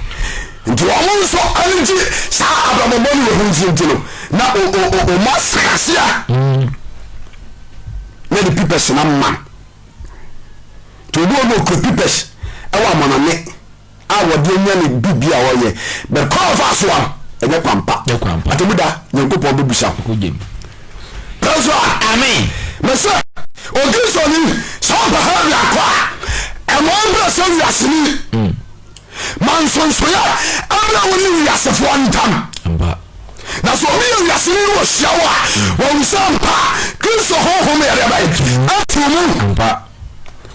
Nti wɔn nso ani gye saa abrabɔbɔ no wɔ ho nti nti no na wɔn asekaseɛ na de pipɛs na ma. Nti obi wɔ no okura pipɛs ɛwɔ amanɔne. a wɔde anya ne biribi a ɔyɛ but kwan a ɔfa so a ɛnyɛ kwan pa atemu da nyankopɔn bɛbusa ho praise God amen mɛsɛ okristoni sɛ ɔmpɛ heaven akɔ a ɛma ɔmbrɛ sɛ wiaseni mm. ma nsonsoyɛ ɛmmerɛ wo ne wiasefoɔ ntam na sɛ obi yɛ wiaseni no wɔhyia wo a mm. wɔhu sɛ mpa kristo honhom yɛdeɛ bɛyɛ atu mu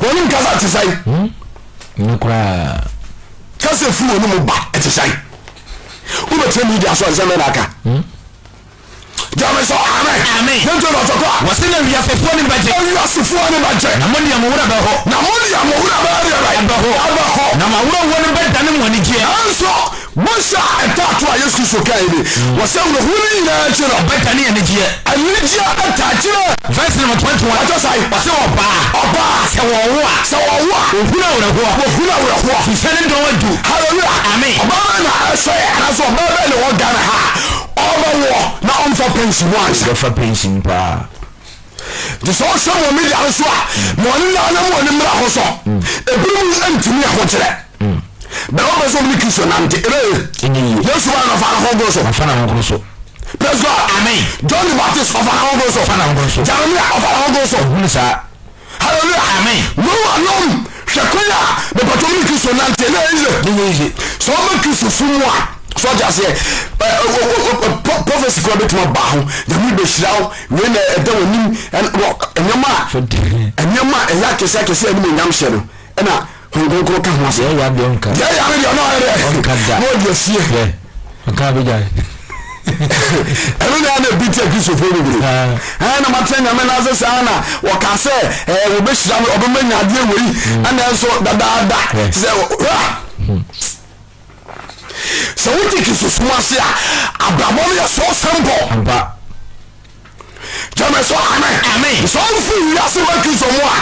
wɔnom kasa te sɛn hmm? Nyɛ koraa. Kasa firi wɔn mu ba ɛte sɛn? Wobɛtena media so a nsɛm bɛn na aka? Hmm? Gyame sɛ amen. Amen. Ne nti na ɔtɔkɔ a. Wɔsi na wiasefoɔ ni bɛgye. Wiasefoɔ ni bɛgye. Na mo deɛ mo werɛ bɛho. Na mo deɛ mo werɛ bɛyɛ deɛ bɛyɛ. Ɛbɛho. Ɛbɛho. Na mo awerɛhoɔ no bɛdane mo anigyeɛ. Nanso bɔhyɛ a ɛtaa to a Yesu Kristo kae ni, wɔ sɛ awerɛhoɔ no nyinaa akyi no. Ɛbɛdane anigyeɛ. Anigyeɛ ɛtaa akyire. Verse number 21. Ɔtɔ sae. Ɔsɛ ɔbaa. Ɔbaa. Sɛ wɔwo a. Sɛ wɔwo a. Ohunu awerɛhoɔ. Wɔhunu awerɛhoɔ. Firi sɛ ne dɔn adu. Hallelujah. Amen. Ɔbaa bɛn na ɛsɛ anaasɛ ɔbaa bɛn na ɛwɔ Ghana ha a ɔbɛwoɔ na ɔmfa pension mu ansa. Ɔbɛfa pension paa. Nti sɛ ɔhwɛ mo media no so a ma ɔne naa na mo ani mmra ho so. Ebinom ntumi ahokyerɛ. Bɛrɛ ɔbɛ sɛ ɔmo ne Kristo nante. Ebe Yesu ba na ɔfa ne ho goro so. Ɔfa ne ho goro so. Praise God. Amen. John the Baptist ɔfa ne ho goro so. Ɔfa ne ho goro so. Jeremiah ɔfa ne ho goro so. Ohun saa. Hallelujah. Amen. Noah nom hwɛ kwan a mepatɔ mu ne Kristo nante na ɛyɛ Ne yɛ yiye. sɛ ɔma Kristo so mu a sɛ ɔte aseɛ prophecy kora bɛtumi aba ho nyame bɛhyira wo wei na ɛda w'anim nneɛma a nneɛma a ɛyɛ akɛseɛ akɛseɛ anim onyam hyɛ no ɛna Honhom Kronkron ka ho asɛm Deɛ ɛyɛ adeɛ ɔnka. Deɛ ɛyɛ adeɛ ɔno ayɛ dɛ Ɔnka da. Na ɔde asie. Yɛ ɔka abɛgyae. Ɛno na ɛna ebi tia Kristofoɔ bebree. Ɛɛ na matena nyame no ase saa na wɔka sɛ ɛɛ wɔbɛhyira me ɔbɛma nya adeɛ wei hmm. ɛna nso dadaada sɛ hwɛ hmm. sɛ wote Kristosom ase a abrabɔ no yɛ so simple. Gyeme so amen. Amen. Sɛ ɔmfiri wiase ba Kristo mu a,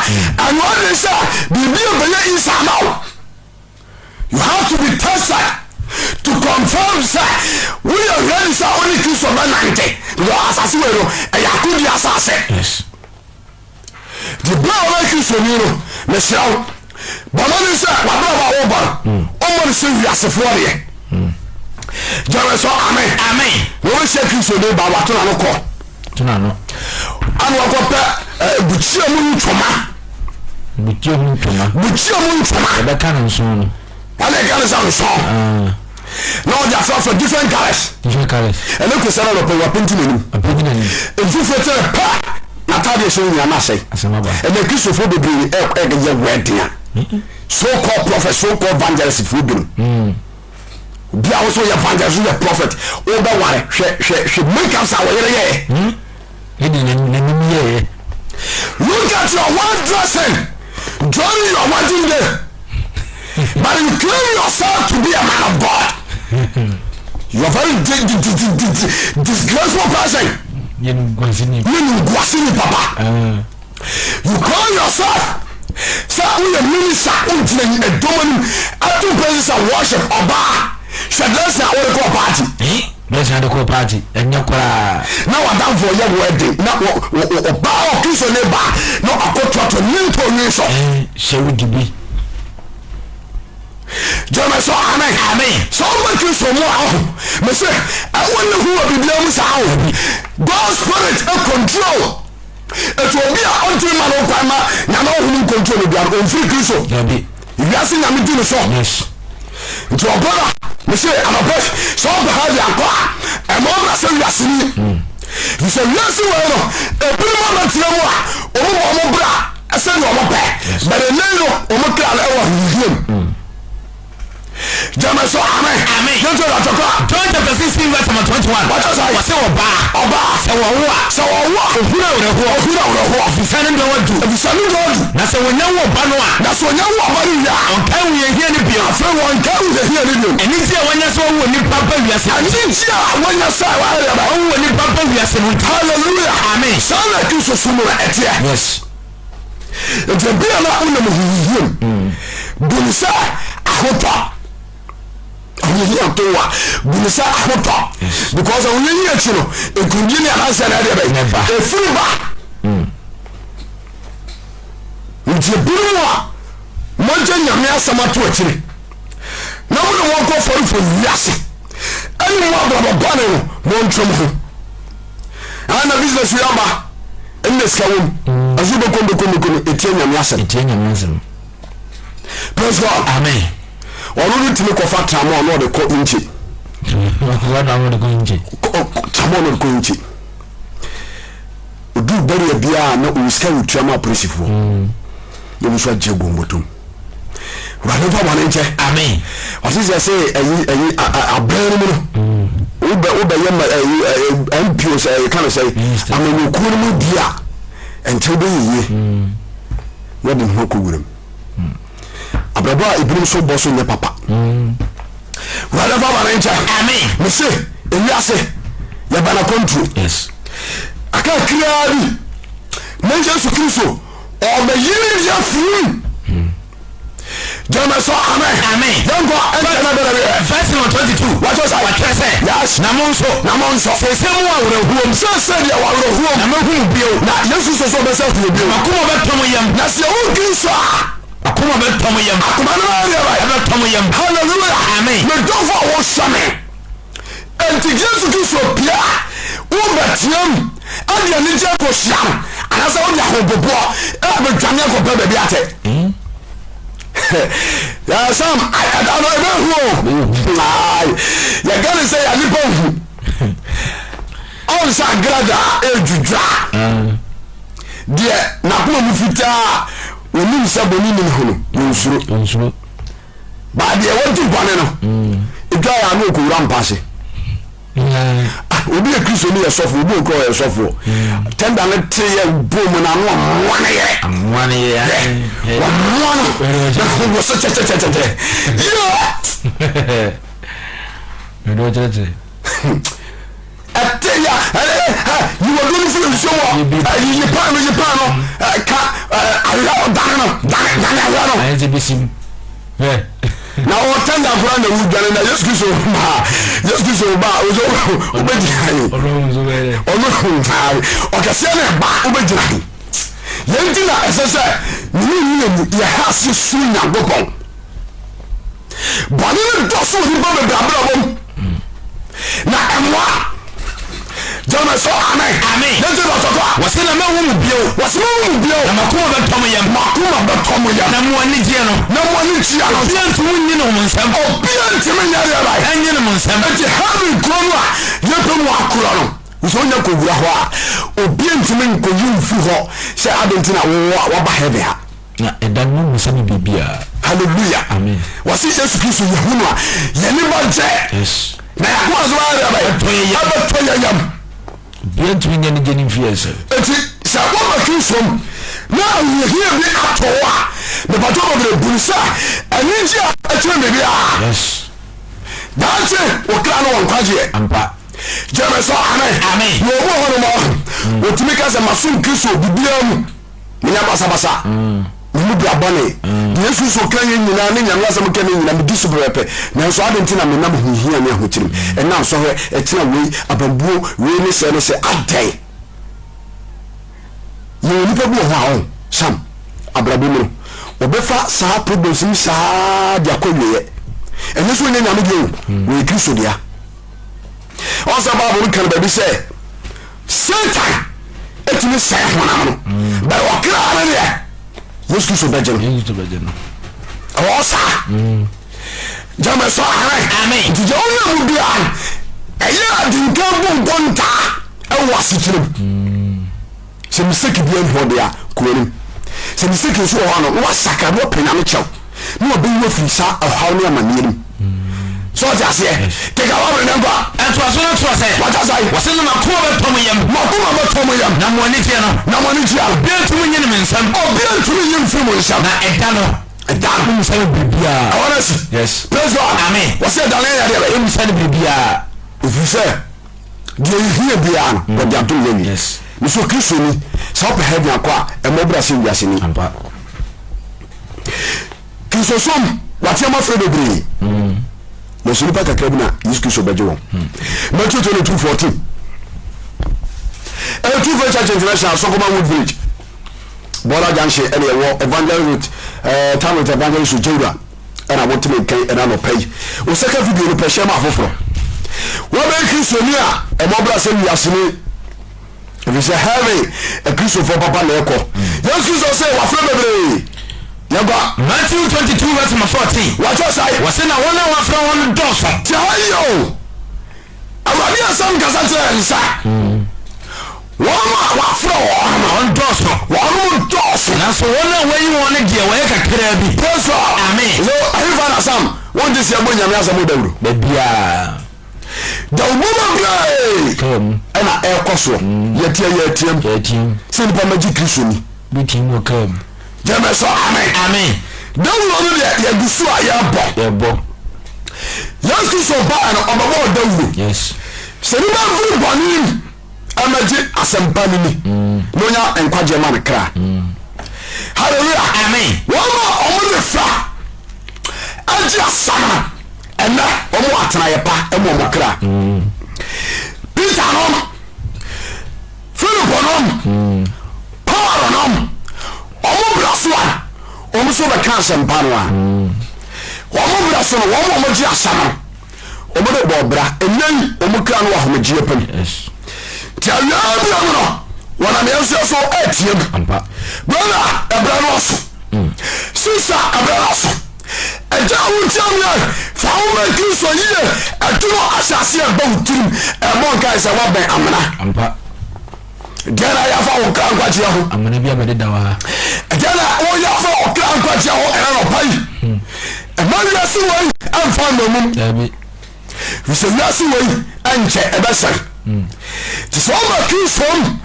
ɛno ade sɛ biribi a bɛyɛ isa ama wo. You have to be tested to confirm sɛ woyɛ ready sɛ wo ne Kristo bɛnante. Because asase wei no, ɛyɛ akodie asase. Yes. Nti berɛ a wobɛyɛ Kristoni no, mesrɛ wo, bɔ mmɔden sɛ w'abrabɔ a wobɔ no, wommɔ no sɛ wiasefoɔ deɛ. Gyeme so amen. Amen. Na wobɛhyia Kristoni ba wato n'ano kɔ. To n'ano. Ana wakɔpɛ eh, bukyia mu ntoma. Bukyia mu ntoma. Bukyia mu ntoma. Yɛbɛka no nson no. Ɛna ɛka no sɛ nson. Ah. Na ɔde afrafra different colours. Different colours. Ɛne kwesi na nɔpɛ wapenti n'anim. Wapenti n'anim. Mfufire kyerɛ pɛ n'ataade ɛhyɛ nyinaa n'asɛe. Asɛm aba. Ɛnɛ Kristofoɔ bebree ɛyɛ wedding a so called prophet so called evangelist foɔ binom. Mm. Obi a wosɛ woyɛ evangelist woyɛ prophet wobɛware hwɛ hwɛ hwɛ makeup a wɔyere yɛɛ. Hmm? Ɛde n'anim yɛɛ. Look at your wife dressing. During your wedding day, but you claim yourself to be a man of God. You are very disgraceful person. Yɛ nimguase ni. Yɛ nimguase ni papa. You call yourself sɛ woyɛ minister, wogyina ɛdɔm anim ato praises and worship ɔbaa hwɛ dressing a wode kɔɔ party. Dressing a wode kɔɔ party ɛnyɛ koraa. Na wadamfo ɔyɛ wedding na ɔbaa ɔkristo ne ba na akɔtoato ne ntɔnwi so. Hyɛ wo dibi. Gyeme so amen. Amen. Sɛ wobɛ Kristo mu a ɔho mese ɛwɔ ne ho wɔ biribiara mu saa o. God spirit control. Ɛti obi a ɔntumi ma no kwan ma nyame ɔhom ncontrol no biara ɔmfiri Kristo. Dabi. Wiase nyame di ne so. Yes. Nti ɔbrɔda mese anɔpɛ sɛ ɔba ha de akɔ a ɛma ɔbra sɛ wiase ni. Fisɛ wiase wei no ebinom abɛtena mu a ɔmo bɔ ɔmo bra sɛdeɛ ɔmo pɛ but ɛnɛ yi no ɔmo kra no ɛwɔ ahohiahia mu gyama so amen Amen. yɛnto ɛda tɔkɔ a John chapter 16 verse number 21. Wɔkyerɛ sɛ? Wɔse ɔbaa. Ɔbaa. Sɛ wɔwo a. Sɛ wɔwo a. Ohunu awerɛhoɔ. Ohunu awerɛhoɔ. Efisɛ ne dɔn adu. Efisɛ ne dɔn adu. Na sɛ wɔnya wo ɔba no a. Na sɛ wɔnya wo ɔba no wie a. Ɔnkae ahohiahia no bio. Afei wɔnkae ahohiahia no bio. Anigye a wɔanya sɛ wɔwo onipa ba wiase no. Anigye a wɔanya sɛ wɔayɛ deɛ bɛn? Wɔwo onipa ba wiase no nti. Hallelujah. Amen. Saa na Kristo som no ɛteɛ. Yes. Nti ebia na wonam ahohiahia mu. Bu no sɛ ahotɔ. Ahohiahia to wa. Bu no sɛ ahotɔ. Because ahohiahia akyi no, nkunimdie ne adanseɛ na ɛdeɛ bɛn? Ɛfiri ba. Nti ebinom a moagya Nyame asɛm ato akyire na mode mo akɔ fɔrefɔ wiase ɛne mo abrabɔ bɔne no, montwe mo ho. Ana business yi aba ɛnna sika wom ɛso bɛkɔ bɛkɔ bɛkɔ no ɛtia Nyame asɛm. Ɛtia Nyame asɛm. Praise God. Amen. Ɔno no tumi kɔfa tramɔ na ɔde kɔ nkye. Ɔkɔfa tramɔ de kɔ nkye. Tramɔ na ɔde kɔ nkye. Oduru barrier biara na ɔwɔ sika wɔtua ma apolisifoɔ. Na ɔmo nso agye agu wɔn bɔtɔm. Wurade nfa bɔne nkyɛ. Amen. Ɔte sɛ sɛ ɛyi ɛyi abɛn no mu no. Wobɛ wobɛyɛ ma ɛyi MP o sɛ ɛyi ka no sɛ amanyɔkuo no mu di a ɛnkyɛ wobɛyɛ yie. Na ɔde ne ho akɔ wuram. Abrabɔ a ebinom so bɔ so nyɛ papa. Wurade nfa bɔne nkyɛ. Amen. Mese ewiase yɛba na kɔntuo. Yes. Aka kiraa bi na Yesu Kristo ɔbɛyi ne deɛ firi mu. Gyama sɔ amen. Amen. Yɛnkɔ ɛnkyɛ na bɛrɛ bi. Verse number 22. Wɔtɔ sa. Wɔtwerɛ sɛ. Yes. Na mo nso. Na mo nso. Seesei mo wɔ awerɛhoɔ mu. Seesei deɛ wɔ awerɛhoɔ mu. Na mɛhu mo bio. Na Yesu sɔ sɛ ɔbɛsɛ hu bio. Akoma bɛtɔ mo yam. Na sɛ yɛwo Kristo a. Akoma bɛtɔ mo yam. Akoma no bɛyɛ deɛ bɛyɛ. Ɛbɛtɔ mo yam. Hallelujah. Amen. Me dɔfo a wɔhyɛ me. Enti Yesu Kristo pue a, wobɛteam de anigye akɔhyia no, anaasɛ wode ahopopoɔ ɛbɛdwane akɔpɛ baabi atɛ? Sam, ɛda no ɛbɛhu o. Yɛka ne sɛ yɛ nipa hu. Ɔn sɛ agradaa ɛdwidwa. Deɛ n'akoma mu fitaa onim sɛ bɔne nim ho no, wɔnsuro. Baa deɛ wadi bɔne no ɛdwa yɛ ano ɔkɔwura mpa ase. Ah, obi yɛ kristo ni yɛ sɔfo, obi okura ɔyɛ sɔfo. Tɛnda no te yɛ bɔ mu na ano amoa no yɛ. Amoa no yɛ. Wɔmoa no. Wɔ so kyɛkyɛkyɛkyɛ. Yɛ. Ɛdɔ kyerɛkyerɛ. Ɛte ya ɛɛ ɛ yiwɔ dum firi nsuo wɔ ɛyi yi paano yi paano ka ahwehwɛ dane no dane dane ahwehwɛ no. Ayɛ sɛ bɛsim. Hwɛ. Na ɔtɛn da koraa na ewu dwane na Yesu Kristo ba Yesu Kristo ba ɔsɛ wobɛgyina he. Ɔno ɔkɛseɛ na ɛba wobɛgyina he. Yɛn ti na ɛsɛ sɛ ne ne mu yɛha ase su Nyankopɔn. Bɔne no dɔso wɔ nnipa bebree abrabɔ mu na ɛmmoa. Gyama so amen. Amen. Ne nti dɔtɔtɔ a. Wɔsi na mɛhu mo bio. Wɔsi mɛhu mo bio. Na makoma bɛtɔ mo yam. Makoma bɛtɔ mo yam. Na mo anigyeɛ no. Na mo anigyeɛ no. Obia ntumi nyi no mo nsam. Obia ntumi nyɛ deɛ bae. Ɛnyi no mo nsam. Enti heaven kuro no a yɛpɛ mu akorɔ no, sɛ wonya kɔwura hɔ a, obia ntumi nkɔyi wo mfiri hɔ sɛ adɛn nti na wowɔ waba heaven ha. Na ɛda no mommisa me biribiara. Hallelujah. Amen. Wɔsi Yesu Kristo yɛ hu no a yɛne ba gyɛ. Yes. Na yɛakoma nso bɛyɛ deɛ bɛyɛ. Ɛbɛtɔ yɛ yam. Ɛbɛtɔ yɛ yam. Obiara ntumi nyɛ ne gye ne mfiri yɛn nsam. Eti sɛ wɔba Kristo mu na ahohiahia bi atɔ wo a, Mepatɔ bebree buru sɛ anigye a ɛkyerɛ biribiara. Yes. Daakye wo kra no wɔ nkwagyeɛ. Ampa. Gyeme sɛ amen. Amen. Na obi wɔ hɔ nom a wɔtumi ka sɛ masom Kristo biribiara mu menya basabasa me mu bra bɔne. Deɛ Yesu Kristo ka yɛ nyinaa ne Nyame asɛm ka ne nyinaa medi so pɛpɛpɛ. Nanso adɛn nti na menam ahohia ne ahokyere mu? Ɛna nsɔhwɛ, ɛkyena wei, abambuo, wei ne sɛɛ ne sɛɛ. Adɛn? Yɛwɔ nipa bi wɔ hɔ a ɔn Sam abrabɔ mu no ɔbɛfa saa problems yi saa de akɔ awieɛ. Ɛnyɛ sɛ ɔnyɛ Nyame deɛ o, ɔyɛ Kristo dea. Ɔn sɛ Bible no ka no baabi sɛ Satan ɛtumi sɛe honam no, but ɔkra no deɛ Yesu Kristo bɛgye no. Ɛwɔ saa. Gyama sɛ amen. Nti deɛ ɔnyɛ mu biara no ɛyɛ adenka bu nkontaa ɛwɔ asekyerɛ mu. Sɛ mistake bi ɛnhɔ deɛ a kɔ anim. Sɛ mistake nso wɔ hɔ ano na wasakra na wapɛ Nyame kyɛw na wabɛyi wo afiri saa ɔhaw ne amanneɛ no mu. So ɔte aseɛ? Keka wabere ne nkwa. Ɛtoa so no toa sɛ. Wata sɛn? Wɔse na m'akoma bɛtɔ mo yam. M'akoma bɛtɔ mo yam. Na mo ani gyeɛ no. Na mo ani gyeɛ no. Obiara ntumi nyi no me nsam. Obiara ntumi nyi mfiri mo nsam. Na ɛda no. Ɛda no. Mommisa no biribiara. Ɛhɔ no asi. Yes. Praise God. Amen. Wɔse ɛda no yɛ deɛ bɛyɛ. Mommisa no biribiara. Ɛfiri sɛ deɛ yɛhia biara no wɔde adom yɛn awie. Yes. Mesɛ Kristoni, sɛ wopɛ heaven akɔ a, ɛmmɔ wo bra sɛ wiaseni. Ampa. Kristosom wateam afrɛ bebree. Nanso nnipa kakra bi na Yesu Kristo bɛgye wɔn. Matthew 22 14. Ɛyɛ True Faith Church International, Sɔkɔma Wood Village, Bɔla Junction ɛna ɛwɔ Evangelist with eh, Town with Evangelist Ojewura ɛna wotumi nkan ɛna anɔpa yi. Wo second video no pɛ hyɛ ma afoforɔ. Wɔbɛyɛ Kristoni a ɛmɔ bra sɛ wiaseni. Ɛfiri sɛ heaven akristofoɔ papa na ɛkɔ. Yesu Kristo sɛ wafrɛ bebree. Yɛnkɔ. Matthew 22 verse number 14. Wɔatwerɛ sae. Wɔse na wɔn a wɔafrɛ wɔn no dɔɔso. Te ha yie o. Awurade asɛm kasa kyerɛ yɛn sɛ wɔn a wɔafrɛ wɔn no Wɔn dɔɔso. wɔn dɔɔso. Nanso wɔn a wɔayi wɔn no deɛ wɔyɛ kakraa bi. Praise God. Amen. So ɛhefa na Sam wonte sɛ yɛbɔ Nyame asɛm ho dawuro? Baabiara. Dawubɔ bebree Kaa mu. ɛna ɛrekɔ soɔ. Yɛteɛ yɛteam Yɛteam. sɛ nipa mɛgye Kristo ni. Bi team wɔ kaa mu. Gyeme so amen. Amen. Dawuro no deɛ yɛgu so a yɛbɔ. Yɛbɔ. Yesu Kristo baeɛ no ɔbɛbɔɔ dawuro. Yes. Sɛ nipa mfiri bɔne mu ɛmɛgye asɛmpa no ni na onya nkwagyeɛ ma ne kra. Hallelujah. Amen. Wɔn a wɔn de fa agye asɛm no ɛnɛ wɔn wɔ atenaeɛ pa ɛma wɔn kra. Peter nom, Philip nom, Paul nom, wɔn bra so a wɔn nso bɛka asɛmpa no a wɔn bra so no wɔn a wɔgye asɛm no wɔn de bɔ bra ɛnɛ yi wɔn kra no wɔ ahomegyeɛ pam. Yes. Nti awia bia mu no wɔnam yɛn nso so ɛreteam. Ampa. Brother ɛbrɛ no aso. Sister ɛbrɛ no aso. Ɛgya a wotia me ɛ fa wo ma Kristo yie ɛtoro ahyɛ aseɛ ɛba wo tirim ɛbɔ nkae sɛ woabɛn amena. Ampa. Deɛ na yɛafa wo kra nkwagyeɛ ho. Amena bi abɛdeda wɔ ha. Deɛ na woyɛ afa wo kra nkwagyeɛ ho ɛna nɔpa yi. Ɛma wiase wei ɛmfa nnɔmum. Daabi. Fisɛ wiase wei ɛnkyɛ ɛbɛsɛe. Nti sɛ ɔma Kristo mu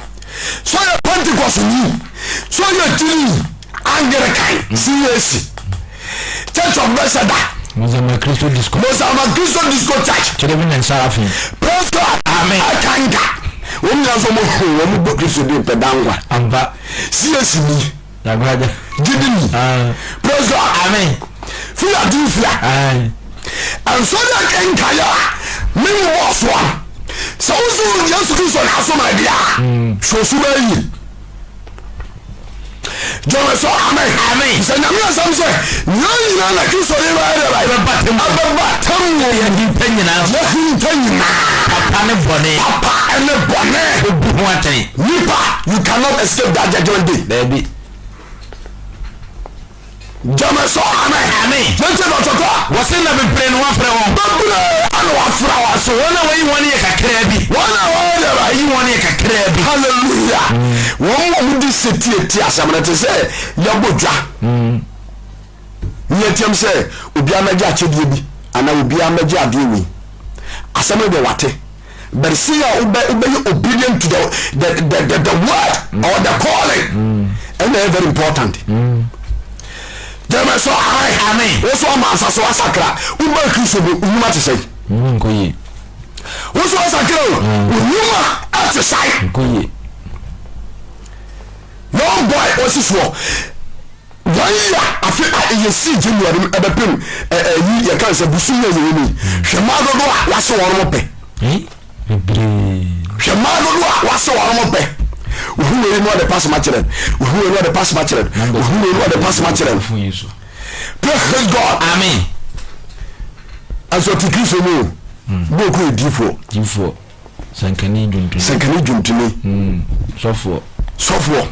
sɛ ɔyɛ Pentecost ni sɛ ɔyɛ gyini Anglican CAC Church of Bethesda Mozambique Christo Disco Mozambique Christo Disco Church Cherubim and Seraphim Praise God Amen. Akanka wɔn nyinaa nso wɔn ho wɔn bɔ Kristo din pɛ dangwa Ampa. CAC ni Dabraja. gyidi ni Ah. Praise God Amen. Philadelphia Aye. Nsɔre nkaeɛ a me wobɔɔ soɔ no, sɛ wo nso Yesu Kristo na asom adeɛ a, hwɛ osu bɛyɛ yie. Gyeme so amen. Amen. Sɛ Nyame asɛm sɛ nyɛ nyinaa na Kristo de bɛyɛ dɛ bɛyɛ. Bɛba tem. Ɛbɛba tem wɔ Yɛhinta nyinaa. Yɛhinta nyinaa. Papa ne bɔne. Papa ne bɔne. Obu ho atɛn. Nipa, you cannot escape that judgment day. Daabi. Gyeme so amen. Amen. Yɛntie dɔtɔ kɔ. Wɔse na bebree na wɔafrɛ wɔn. Bebree ana wɔafrɛ wɔn. So wɔn a wɔayi wɔn yɛ kakraa bi. Wɔn a wɔyɛ dɛ Ayi wɔn yɛ kakraa bi. Hallelujah. Wɔn a wɔdi setie tie asɛm no te sɛ yɛbɔ dwa. Ne yɛteam sɛ obiara mmɛgye akyɛdeɛ bi anaa obiara mmɛgye adeɛ wei. Asɛm no deɛ wate. But see a wobɛ wobɛyɛ obedient to the the the the, the word or the calling. Ɛna ɛyɛ very important. Gyeme so amen. Amen. Wo so ama nsa so asakra. Wobaa Kristo mu, wo nnwuma te sɛn? Nnwuma nkɔ yie. Wo so asakra o, wo nnwuma te sɛn? Nkɔ yie. Young boy ɔsi soɔ one year afe a yɛsii January mu ɛbɛpem ɛyi yɛka sɛ bosom yi a yɛwɔ mu yi hwɛ mmaa dodoɔ a wase wɔn mo pɛ Bebree. Hwɛ mmaa dodoɔ a wɔasɛ wɔn mo pɛ. Wohu wei na ɔde pasoma kyerɛ no. Wohu wei na ɔde pasoma kyerɛ no. Wohu wei na ɔde pasoma kyerɛ no. Praise God. Amen. Ɛsɛ ɔte Kristo mu o. Bɔɔku yɛ diifoɔ. Diifoɔ. Sɛnkani dwontoni. Sɛnkani dwontoni. Sɔfoɔ. Sɔfoɔ.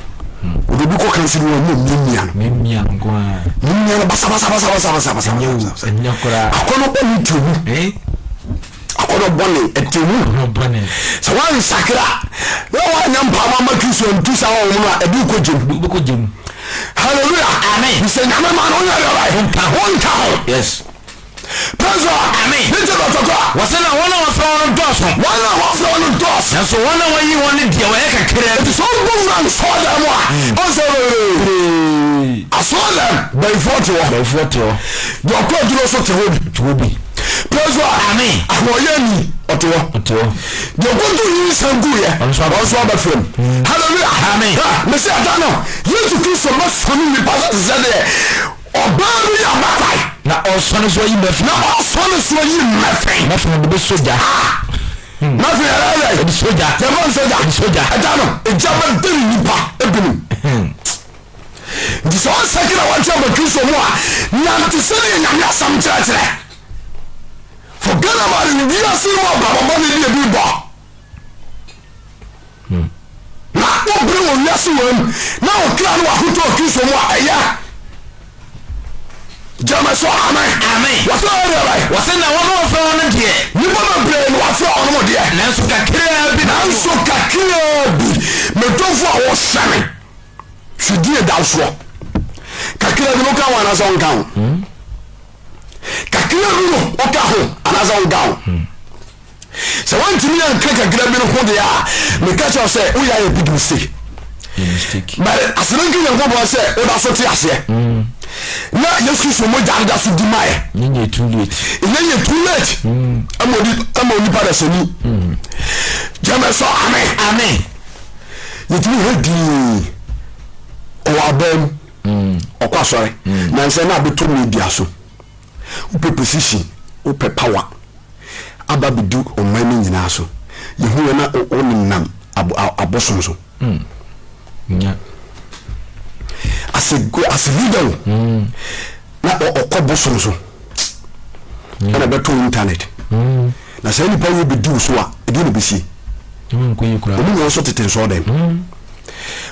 Ɔde bi kɔ kansi mu a na miamia no. Miamia no nko ara. Miamia no basabasabasabasabasa. Ɛnyɛ o, ɛnyɛ koraa. Akɔnɔ bɔ ne ti mu. Eh? Akɔnɔ bɔne ɛte mu. Akɔnɔ bɔne. Sɛ wansakra na wanyɛ mpaabɔ ama Kristo antu saa wɔn no a ɛde wokɔ gyem. Wobɛkɔ gyem. Hallelujah. Amen. Sɛ nyame ma no wonyɛ deɛ ɔbɛyɛ. Wonka ho. Wonka ho. Yes. Praise God. Amen. Ne nti dɔtɔtɔ a. Wɔsɛ na wɔn a wɔfrɛ wɔn no dɔɔso. Wɔn a wɔfrɛ wɔn no dɔɔso. Nanso wɔn a wɔyi wɔn no deɛ wɔyɛ kakraa bi. Nti sɛ ɔbɔ wura nsɔɔdan mu a, ɔnsɛ bebree. Asɔɔdan bayifoɔ te hɔ. Bayifoɔ te hɔ. Deɛ ɔkɔ aduro so te hɔ bi. Te hɔ bi. Praise God. Amen. Ahoɔyɛ ni ɔte hɔ. Ɔte hɔ. Deɛ ɔkɔto yi nsa gu yɛ. Ɔno nso aba fam. Hallelujah. Amen. Mesi ada no Yesu Kristo bɛsɔne nipa so te sɛ deɛ ɔbaa bi yɛ abakwae. Na ɔsɔne so ayi mmɛfɛn. Na ɔsɔne so ayi mmɛfɛn. Mmɛfɛn de bɛsɔ gya. Ah. Mmɛfɛn yɛrɛ yɛ. Ɛde sɔ gya. Yɛfɛ nsɔ gya. Ɛde sɔ gya. Ɛda no egya bɛdɛre nipa ebinom. Nti sɛ ɔnsakra wɔnkyɛ aba Kristo mu a, nante sɛdeɛ Nyame asɛm kyerɛkyerɛ. Forget about wiase mu abrabɔ bɔne bi ebi bɔ. Na wobere wɔ wiase wɔ mu na okra no wahotɔ wɔ Kristo mu a ɛyɛ. Gyeme so amen. Amen. Wɔsɛ ɔyɛ deɛ bɛyɛ. Wɔsɛ na wɔn a wɔfrɛ wɔn no deɛ. Nnipa bebree na wɔafrɛ wɔn mo deɛ. Nanso kakraa bi. Nanso kakraa bi. Medɔfo a wɔhyɛ me. Fidie da soɔ kakra bi no woka ho anaasɛ wonka ho kakra bi no woka ho anaasɛ wonka ho sɛ woantumi anka kakra bi no ho deɛ a meka kyerɛ sɛ woyɛ ayɛ big mistake but asɛm nka nyankopɔn sɛ woda so te aseɛ na yesu kristo mogya no da so di maɛ ɛnyɛ too late ɛnyɛ too late ɛma onipa dasani gyɛmɛ sɔ amen amen Yɛtumi hwɛ dii ɔwɔ abaa mu ɔkɔ asɔre nansɛ na abɛtɔ media so wopɛ position wopɛ power aba bɛdu ɔman no nyinaa so yɛhu yɛ na wonenam abosom so as a as a leader o na ɔkɔ bosom so ɛna bɛtɔ internet na saa nipa wo bɛdi wo so a ɛdeɛ na bɛsie Nneɛma nkɔ yie koraa. Wɔn nyinaa nso tete nsɔɔdɛm.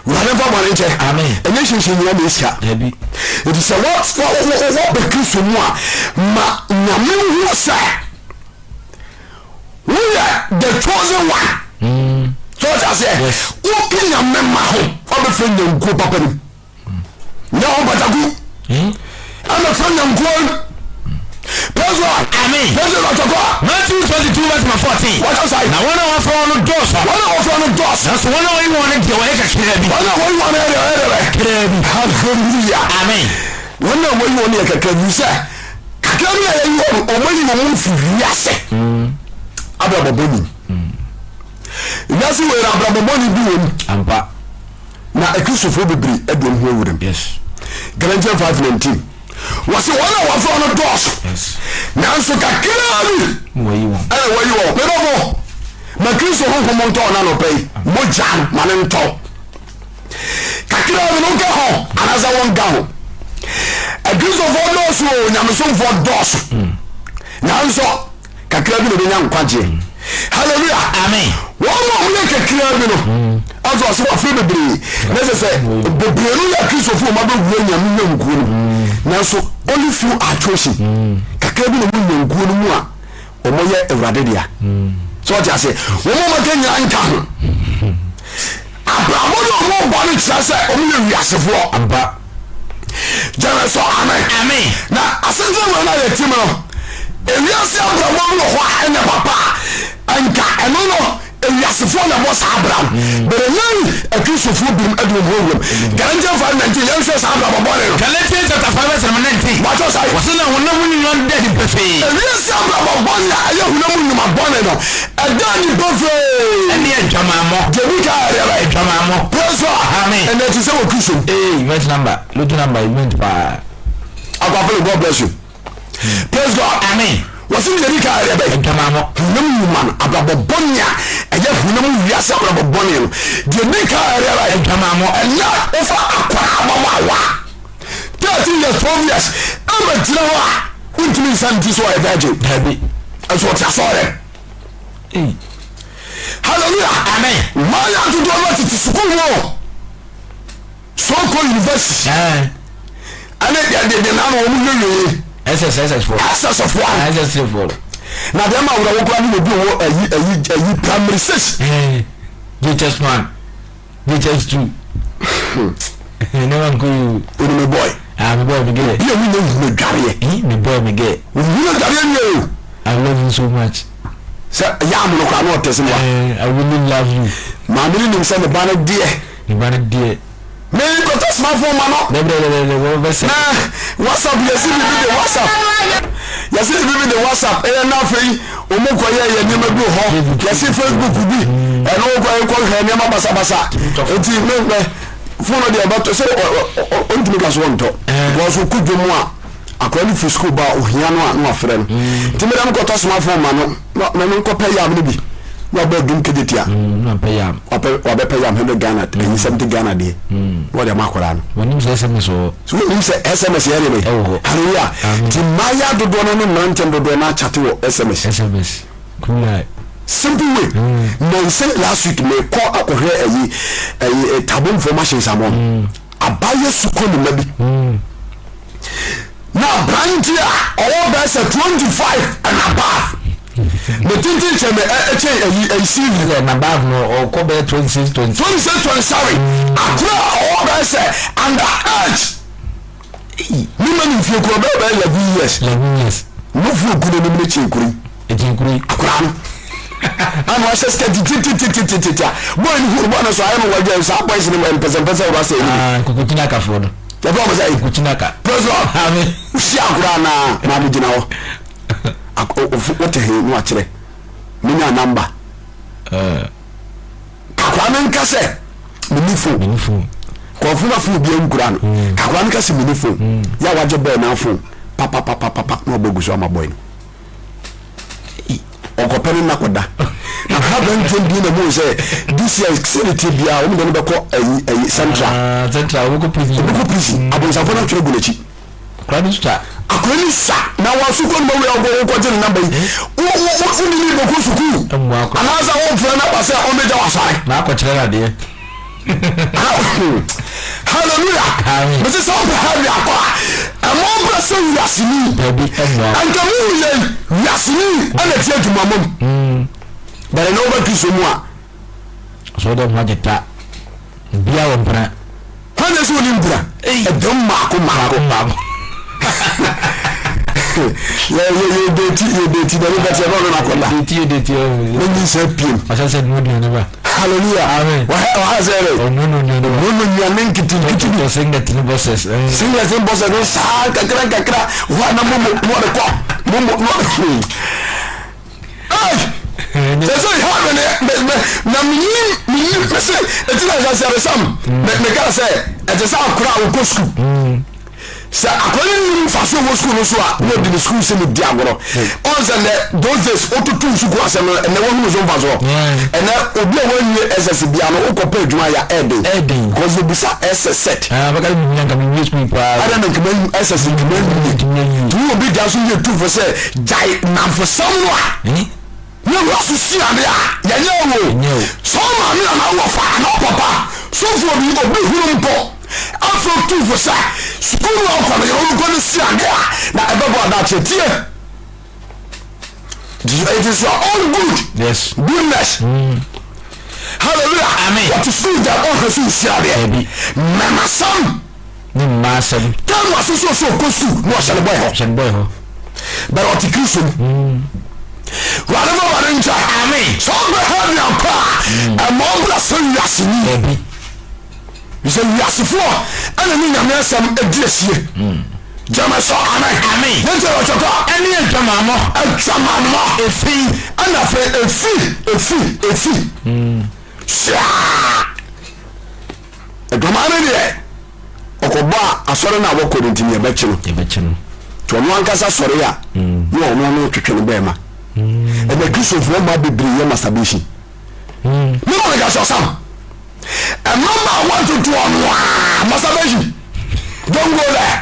Wurade mfa bɔne nkyɛ. Amen. Ɛnyɛ hyɛnhyɛn nyinaa na ɛsika. Dabi. Nti sɛ wɔ wɔ wɔ wɔbɛ Kristo mu a, ma Nyame hu sɛ woyɛ the chosen one. So ɔte aseɛ? Yes. Woka Nyame ma ho, wabɛfrɛ nyankuo papa no mu. Nyɛ ho pataku. Ɛna fɛ nyankuo. Praise God. Amen. Praise God. Ɔtɔkɔ. Matthew 22 verse number 14. Wɔtɔ sa. Na wɔn a wɔfrɛ wɔn no dɔɔso. Wɔn a wɔfrɛ no dɔɔso. Nanso wɔn a wɔyi wɔn no deɛ wɔyɛ kakraa bi. Wɔn a wɔyi wɔn no yɛ deɛ wɔyɛ kakraa bi. Hallelujah. Amen. Wɔn a wɔyi wɔn yɛ kakraa bi sɛ kakraa bi a yɛyi wɔn wɔn ayi wɔn fi wiase. Abrabɔ bɔ ni. Wiase wɔ yɛrɛ abrabɔ bɔ ni bi wɔ mu. Ampa. Na akristofoɔ bebree de wɔn ho awura mu. Yes. Galatians 5:19. Wɔsi wɔn a wɔafrɛ no dɔɔso. Yes. Nanso kakraa bi Na wɔayi wɔn. ɛna wɔayi wɔn. Medɔfo, ma Kristo honhom ntɔ wo n'anɔpa yi. Mogya no, ma no ntɔ. Kakraa bi no woka ho anaasɛ wonka ho. Akristofoɔ dɔɔso o, nyamesomfoɔ dɔɔso. Nanso kakra bi na obɛnya nkwagyeɛ. Hallelujah. Amen. Wɔn a wɔyɛ kakra bi no, ɔsɛ ɔsɛ wɔafrɛ bebree. Na ɛsɛ sɛ bebree no yɛ Kristofo wɔn abɛwura Nyame nnwankuo no mu. Nanso only few are chosen. Kakra bi na wɔn nnwankuo no mu a wɔyɛ Awurade dea. So ɔte aseɛ? Wɔn a wɔaka nyinaa nka ho. Abrabɔ no a wɔbɔ no kyerɛ sɛ wɔyɛ wiasefoɔ. Ampa. Gyeme so amen. Amen. Na asetena wei no a yɛte mu no, ewiase abrabɔ bi wɔ hɔ a ɛnyɛ papa a, nka ɛno no. Ewiasefoɔ na ɛbɔ saa abira no. Bɛrɛ yɛn akristofoɔ binom de wɔn ho awuram. Galatians 5:19 yɛnhwɛ saa abrabɔ bɔne no. Galatians chapter 5 verse number 19. Wɔatwerɛ sɛ. Wɔse na honam mu nnwuma da adi pefee. Ewiase abrabɔ bɔne a ɛyɛ honam mu nnwuma bɔne no, ɛda adi pefee. Ɛne adwamammɔ. Deɛ ɛdi kan ɛdeɛ bɛn? Adwamammɔ. Praise God. Amen. Ɛnna ɛte sɛ wɔ Kristo mu. Ee, event number, lotto number, event paa. Akwapele, God bless you. Praise God. Amen. Wɔsi deɛ ɛdi kan ɛdeɛ bɛn? Adwamammɔ. Honam nnwuma no, abrabɔ bɔne a ɛyɛ honam wiase abrabɔ bɔne no, deɛ ɛdi kan ɛdeɛ bɛn? Adwamammɔ. Ɛnna wofa akwadaa ababaawa 13 years 12 years ɛma gyina hɔ a wontumi nsa ne ti sɛ ɔyɛ virgin. Dabi. Ɛnso ɔte asɔre. Ei. Hallelujah. Amen. Mmaayɛ dodoɔ no tete sukuu mu o. Soko University. Ɛɛ. Ɛne deɛ deɛ deɛ nanu wɔn wie wie. SS SS foɔ. SS foɔ. Ah, SS three foɔ. Na deɛ ma awura wokura ne obi wɔ ayi ayi ayi primary six. Ɛɛ. JHS one. JHS two. Nneɛma nko yi o. Oni mi boy. Ah, mi boy mi gɛ. Bi a mi nya nhunu adwareɛ. Eh, mi boy mi gɛ. Nhunu adwareɛ ni o. I love you so much. Sɛ yam no koraa na ɔtɛ sɛ wa. Eh, I really love you. Maame no nim sɛ ne ba no deɛ. Ne ba no deɛ. Me nkɔtɔ smartphone ma no. Dabi dabi dabi dabi wɔn bɛ sɛ. Na WhatsApp yɛsi bibi de WhatsApp yɛsi bibi de WhatsApp ɛyɛ na afei wɔn kɔ yɛ yɛ nneɛma bi wɔ hɔ yɛsi Facebook bi ɛno kɔ yɛ kɔ hwɛ nneɛma basabasa eti me mɛ phone deɛ ɔbɛtɔ sɛ ɔ ɔ ɔntumi ka so ɔntɔ because okɔ dwom a akɔla no firi sukuu ba ohia no a na wafrɛ no nti mɛdɛ mekɔtɔ smartphone ma no na na menkɔpɛ yam no bi na wabɔ adum kejetia na wapɛ yam wabɛpɛ yam 100 Ghana ɛyi 70 Ghana deɛ na wɔde ama akwadaa no. Wɔnim sɛ SMS wɔ hɔ. So wɔnim sɛ SMS yɛ de bɛ? Ɛwɔ hɔ. Hallelujah. Amen. Nti mmayewa dodoɔ no ne mmeranteɛ dodoɔ no akyate wɔ SMS. SMS. Cool guy. Simple way. Nansa last week mekɔ akɔhwɛ ɛyi ɛyi tabomfoɔ machines amɔ. Abayɛ sukɔ ne mma bi. Na aberante a ɔwɔ bɛyɛ sɛ 25 and above ne tenten kyɛn me ɛkyɛn ɛyi ɛyi CV. Ɛyɛ na above no ɔkɔ bɛyɛ 26 27. 26 27 akora a ɔwɔ bɛyɛ sɛ under age ne ma ne mfie kura bɛyɛ bɛyɛ 11 years. 11 years. Nufu ogu n'anim ne kyɛn kuri. Ɛkyɛn kuri. Akora no. Ana wahyɛ skirt titititititi a boy no hu boy no so ayɛ no wɔdwɛn saa boys no mpɛsɛmpɛsɛ wɔ asɛ anim. Ah, nkokokyinakafoɔ no. Yɛfrɛ wɔn sɛ. Nkokokyinaka. Praise God. Amen. Wohyia akora anaa maame gyina hɔ. Wote he na wakyerɛ. Menya namba. Kakora no nka sɛ meni phone. Meni phone. Kɔnfo na phone bi nkura no. Kakora no ka sɛ meni phone. Yɛ a wagye boy na phone. Papapapapa na ɔbɔ gu so ama boy no. Ɔkɔpɛ no na kɔda. Na ha aberanteɛ bi na mu sɛ this year sɛde tie biara wɔn de no bɛkɔ ayi ayi central. Ah, central wɔbɛkɔ prison. Wɔbɛkɔ prison. Abonsafo no atwerɛ gu n'akyi. Akora no sua. Akora no sua na wɔn sukuu no bɛwura ɔkɔ wokɔgye ne namba yi. Wo wo wo wo ne ne bɛkɔ sukuu. Anaasɛ wɔmfrɛ no aba sɛ ɔmmɛgya w'asɔre. Na akɔkyerɛ no adeɛ. Hallelujah. Mese sɛ wopɛ heaven akɔ a, ɛmɔ brɛ sɛ wiaseni. Ɛnka mu yɛ wiaseni ɛna ti adwuma mom. Mm. Bɛrɛ na wobɛ Kristo mu a. So dɛ ho agyeta. Bia wɔ mpena. Hwan na ɛsɛ wɔne mpira? Ɛdɛm mmaako mmaako. Mmaako. Yɛdeti yɛdeti dɛm bɛte ɛbɛ ɔno nakɔda. Yɛdeti yɛdeti ɛwɔ. Ne nyinsɛn piem. Ɔhyɛ sɛ ɛdunu aduane ba. Hallelujah. Amen. Ɔha sɛ dɛ. Ɔno no nnuane ba. Ɔno nnuane nketenkete bi. Singlet ne boxers. Singlet ne boxers no saa kakra kakra. Hɔ a na momo na ɔde kɔ. Momo na ɔde. Sɛ sɛ ha me ne me na menim menim me se ɛti na sɛ sɛ sam me meka sɛ ɛte sɛ akora a wokɔ sukuu sɛ akora no nim mfaso wɔ sukuu no so a na ɔde ne sukuu sɛ medi agorɔ ɔn sɛ nɛ those days wototo sukuu asɛm no ɛnɛ woahunu so mfasoɔ ɛnɛ obi a wanwie ss bia no wokɔpɛ adwuma yɛ ɛden because yɛbisa ss set Ah, bɛka mi nya nka mi wie sukuu paa. Ada na nkama nyi SS nkama nyi. Nti wo obi gya so yɛ tu fo sɛ gyae namfosɛm no a. Eh? Ne wura so sua ade a yɛnyɛ wo. Sɛ wo maame anaa wo wɔfa anaa wo papa sɔfoɔ bi obi hunu mpo afei tu fo sɛ sukuu no a wokɔ no yɛ wo nkɔ no sua ade a na ɛbɛbɔ adakye tie. It is your own good. Yes. Goodness. Hallelujah. Amen. Wɔte sukuu dɛm ɔhwɛ so nsua adeɛ. Mɛmasɛm. Ne mma asɛm. Tɛm aso so so ɔkɔ sukuu na ɔhyɛ ne bɔyɛ hɔ. Ɔhyɛ ne bɔyɛ hɔ. Bɛrɛ ɔte Kristo mu. Wurade ma wade nkyɛ. Amen. Sɛ ɔbɛ heaven akɔ a, ɛma ɔbra sɛ wiase ni. Dabi. Sɛ wiasefoɔ ɛna ne Nyame asɛm adi asie. Gyeme so amen. Amen. Yɛnti ɛwɔ twɛkɔ. Ɛne adwamammɔ. Adwamammɔ. Efi. Ɛna afei efi efi efi. Hyiaa. Adwaman no deɛ ɔkɔbɔ a asɔre no a wɔkɔ no nti no yɛbɛkye no. Yɛbɛkye no. Nti ɔno ankasa sɔre a na ɔno ano twetwe no bɛɛma. Ɛnɛ Kristofoɔ mmaa bebree yɛ masturbation. Me ma meka sɛ ɔsam. Mmabaawa dodoɔ no a masturbation. Don't go there.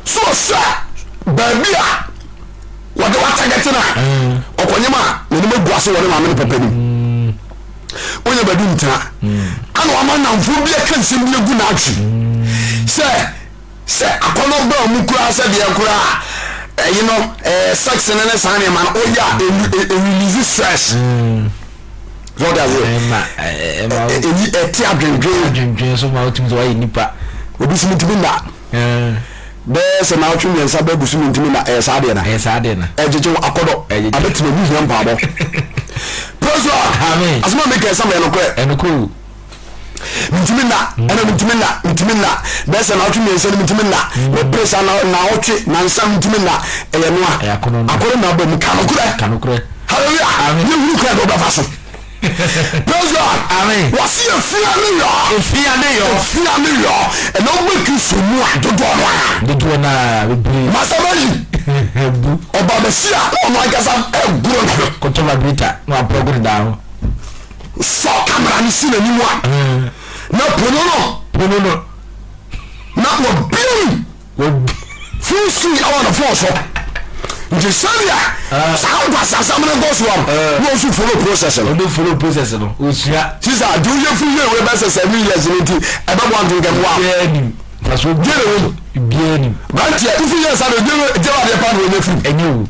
So ɔsɛ baabi a wɔde watagɛte no a ɔkɔnyem a n'anim agu ase wɔ ne maame ne papa nim. Wonya baabi ntena. Ana wama nnamfoɔ bi aka nsɛm bi agu n'adwe sɛ sɛ akɔnɔ baa mu koraa sɛ deɛ koraa ɛyi no ɛɛ sex ne ne saa nneɛma no ɔyɛ a ɛrelease stress. So ɔde aseɛ ɛyi ɛte adwendwen. Adwendwen so ma wotumi sɛ wayɛ nipa. Obi si mi ntumi nna. Bɛyɛ sɛ naawɔtwe mmiɛnsa bɛɛ bosome ntumi nna ɛyɛ saa deɛ na. Ɛyɛ saa deɛ na. Ɛgyegye wo akɔdɔ. Abɛtena mu hia mpaabɔ. Praise God. Amen. Asɛm a meka ɛsɛ mɛyɛ nokorɛ. Ɛnokorɛ o. Mentumi nna ɛna mentumi nna mentumi nna bɛyɛ sɛ naawɔtwe mmiɛnsa no mentumi nna mepere saa na naawɔtwe nansa mentumi nna ɛyɛ noa. Ɛyɛ akɔnɔ no. Akɔnɔ na aba mu ka nokorɛ. Ka nokorɛ. Hallelujah. Amen. Yɛhunu kwan de wobɛfa so. Praise God. Amen. Wɔsi efia ne yɔ. Efia ne yɔ. Efia ne yɔ. Ɛna wobɛ Kristo mu a dodoɔ no a. Dodoɔ no a bebree. Masaba yi. Bu. Ɔba bɛsi a na ɔno ankasa ɛgoro ne ho. Kɔtɔ vibrator na waplɔgo ne daa ho. Sɔ kamera no si n'anim a. Na pono no. Pono no. Na wɔbiem. Full screen ɛwɔ ne phone so. Nti sɛdeɛ ah. saa nkwasasɛm no kɔ soɔ no eh. na ɔnso follow process no. Ɔno follow process no osua. Sisa deɛ woyɛ firi yɛ wei bɛsɛ 7 years no nti ɛbɛboa nkenkɛmboa. Biara nim. Faso biara wɔ mu. Biara nim. Branteɛ wofi yɛ nsa no gye wadeɛ pa na wɔnyɛ firi. Ɛnyɛ o.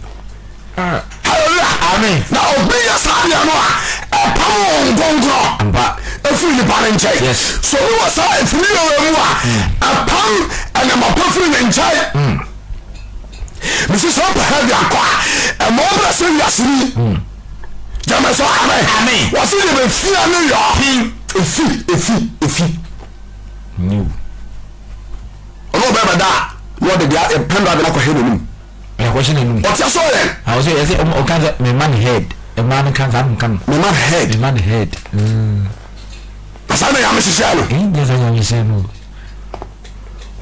Hallelujah. Amen. Na obi yɛ saa deɛ no a ɛpam wɔn nkonkorɔ. Ampa. Efiri nipa ne nkyɛn. Yes. So obi wɔ saa efiri yɛ wɔ mu a ɛpam ɛnɛma pa firi ne nkyɛn. Mesi sɛ ɔpɛ ha bi akɔ a ɛmɔ ɔbrɛ sɛ wiase ni. Gyama sɛ amen. Amen. Wɔsi deɛ bɛ fia ne yɔ. Efi efi efi. New. Ɔno ɔbɛ bɛ da a na ɔde deɛ pen drive na akɔhwɛ n'anim. Ɛkɔhyɛ n'anum. Ɔte aso yɛ. Ah, ɔsɛ ɛsɛ ɔka sɛ me man head. Ɛmaa no ka saa no ka no. Me man head. Me man head. Mm. Na saa na nyame hyehyɛ no. Ɛn nyɛ saa nyame hyehyɛ no.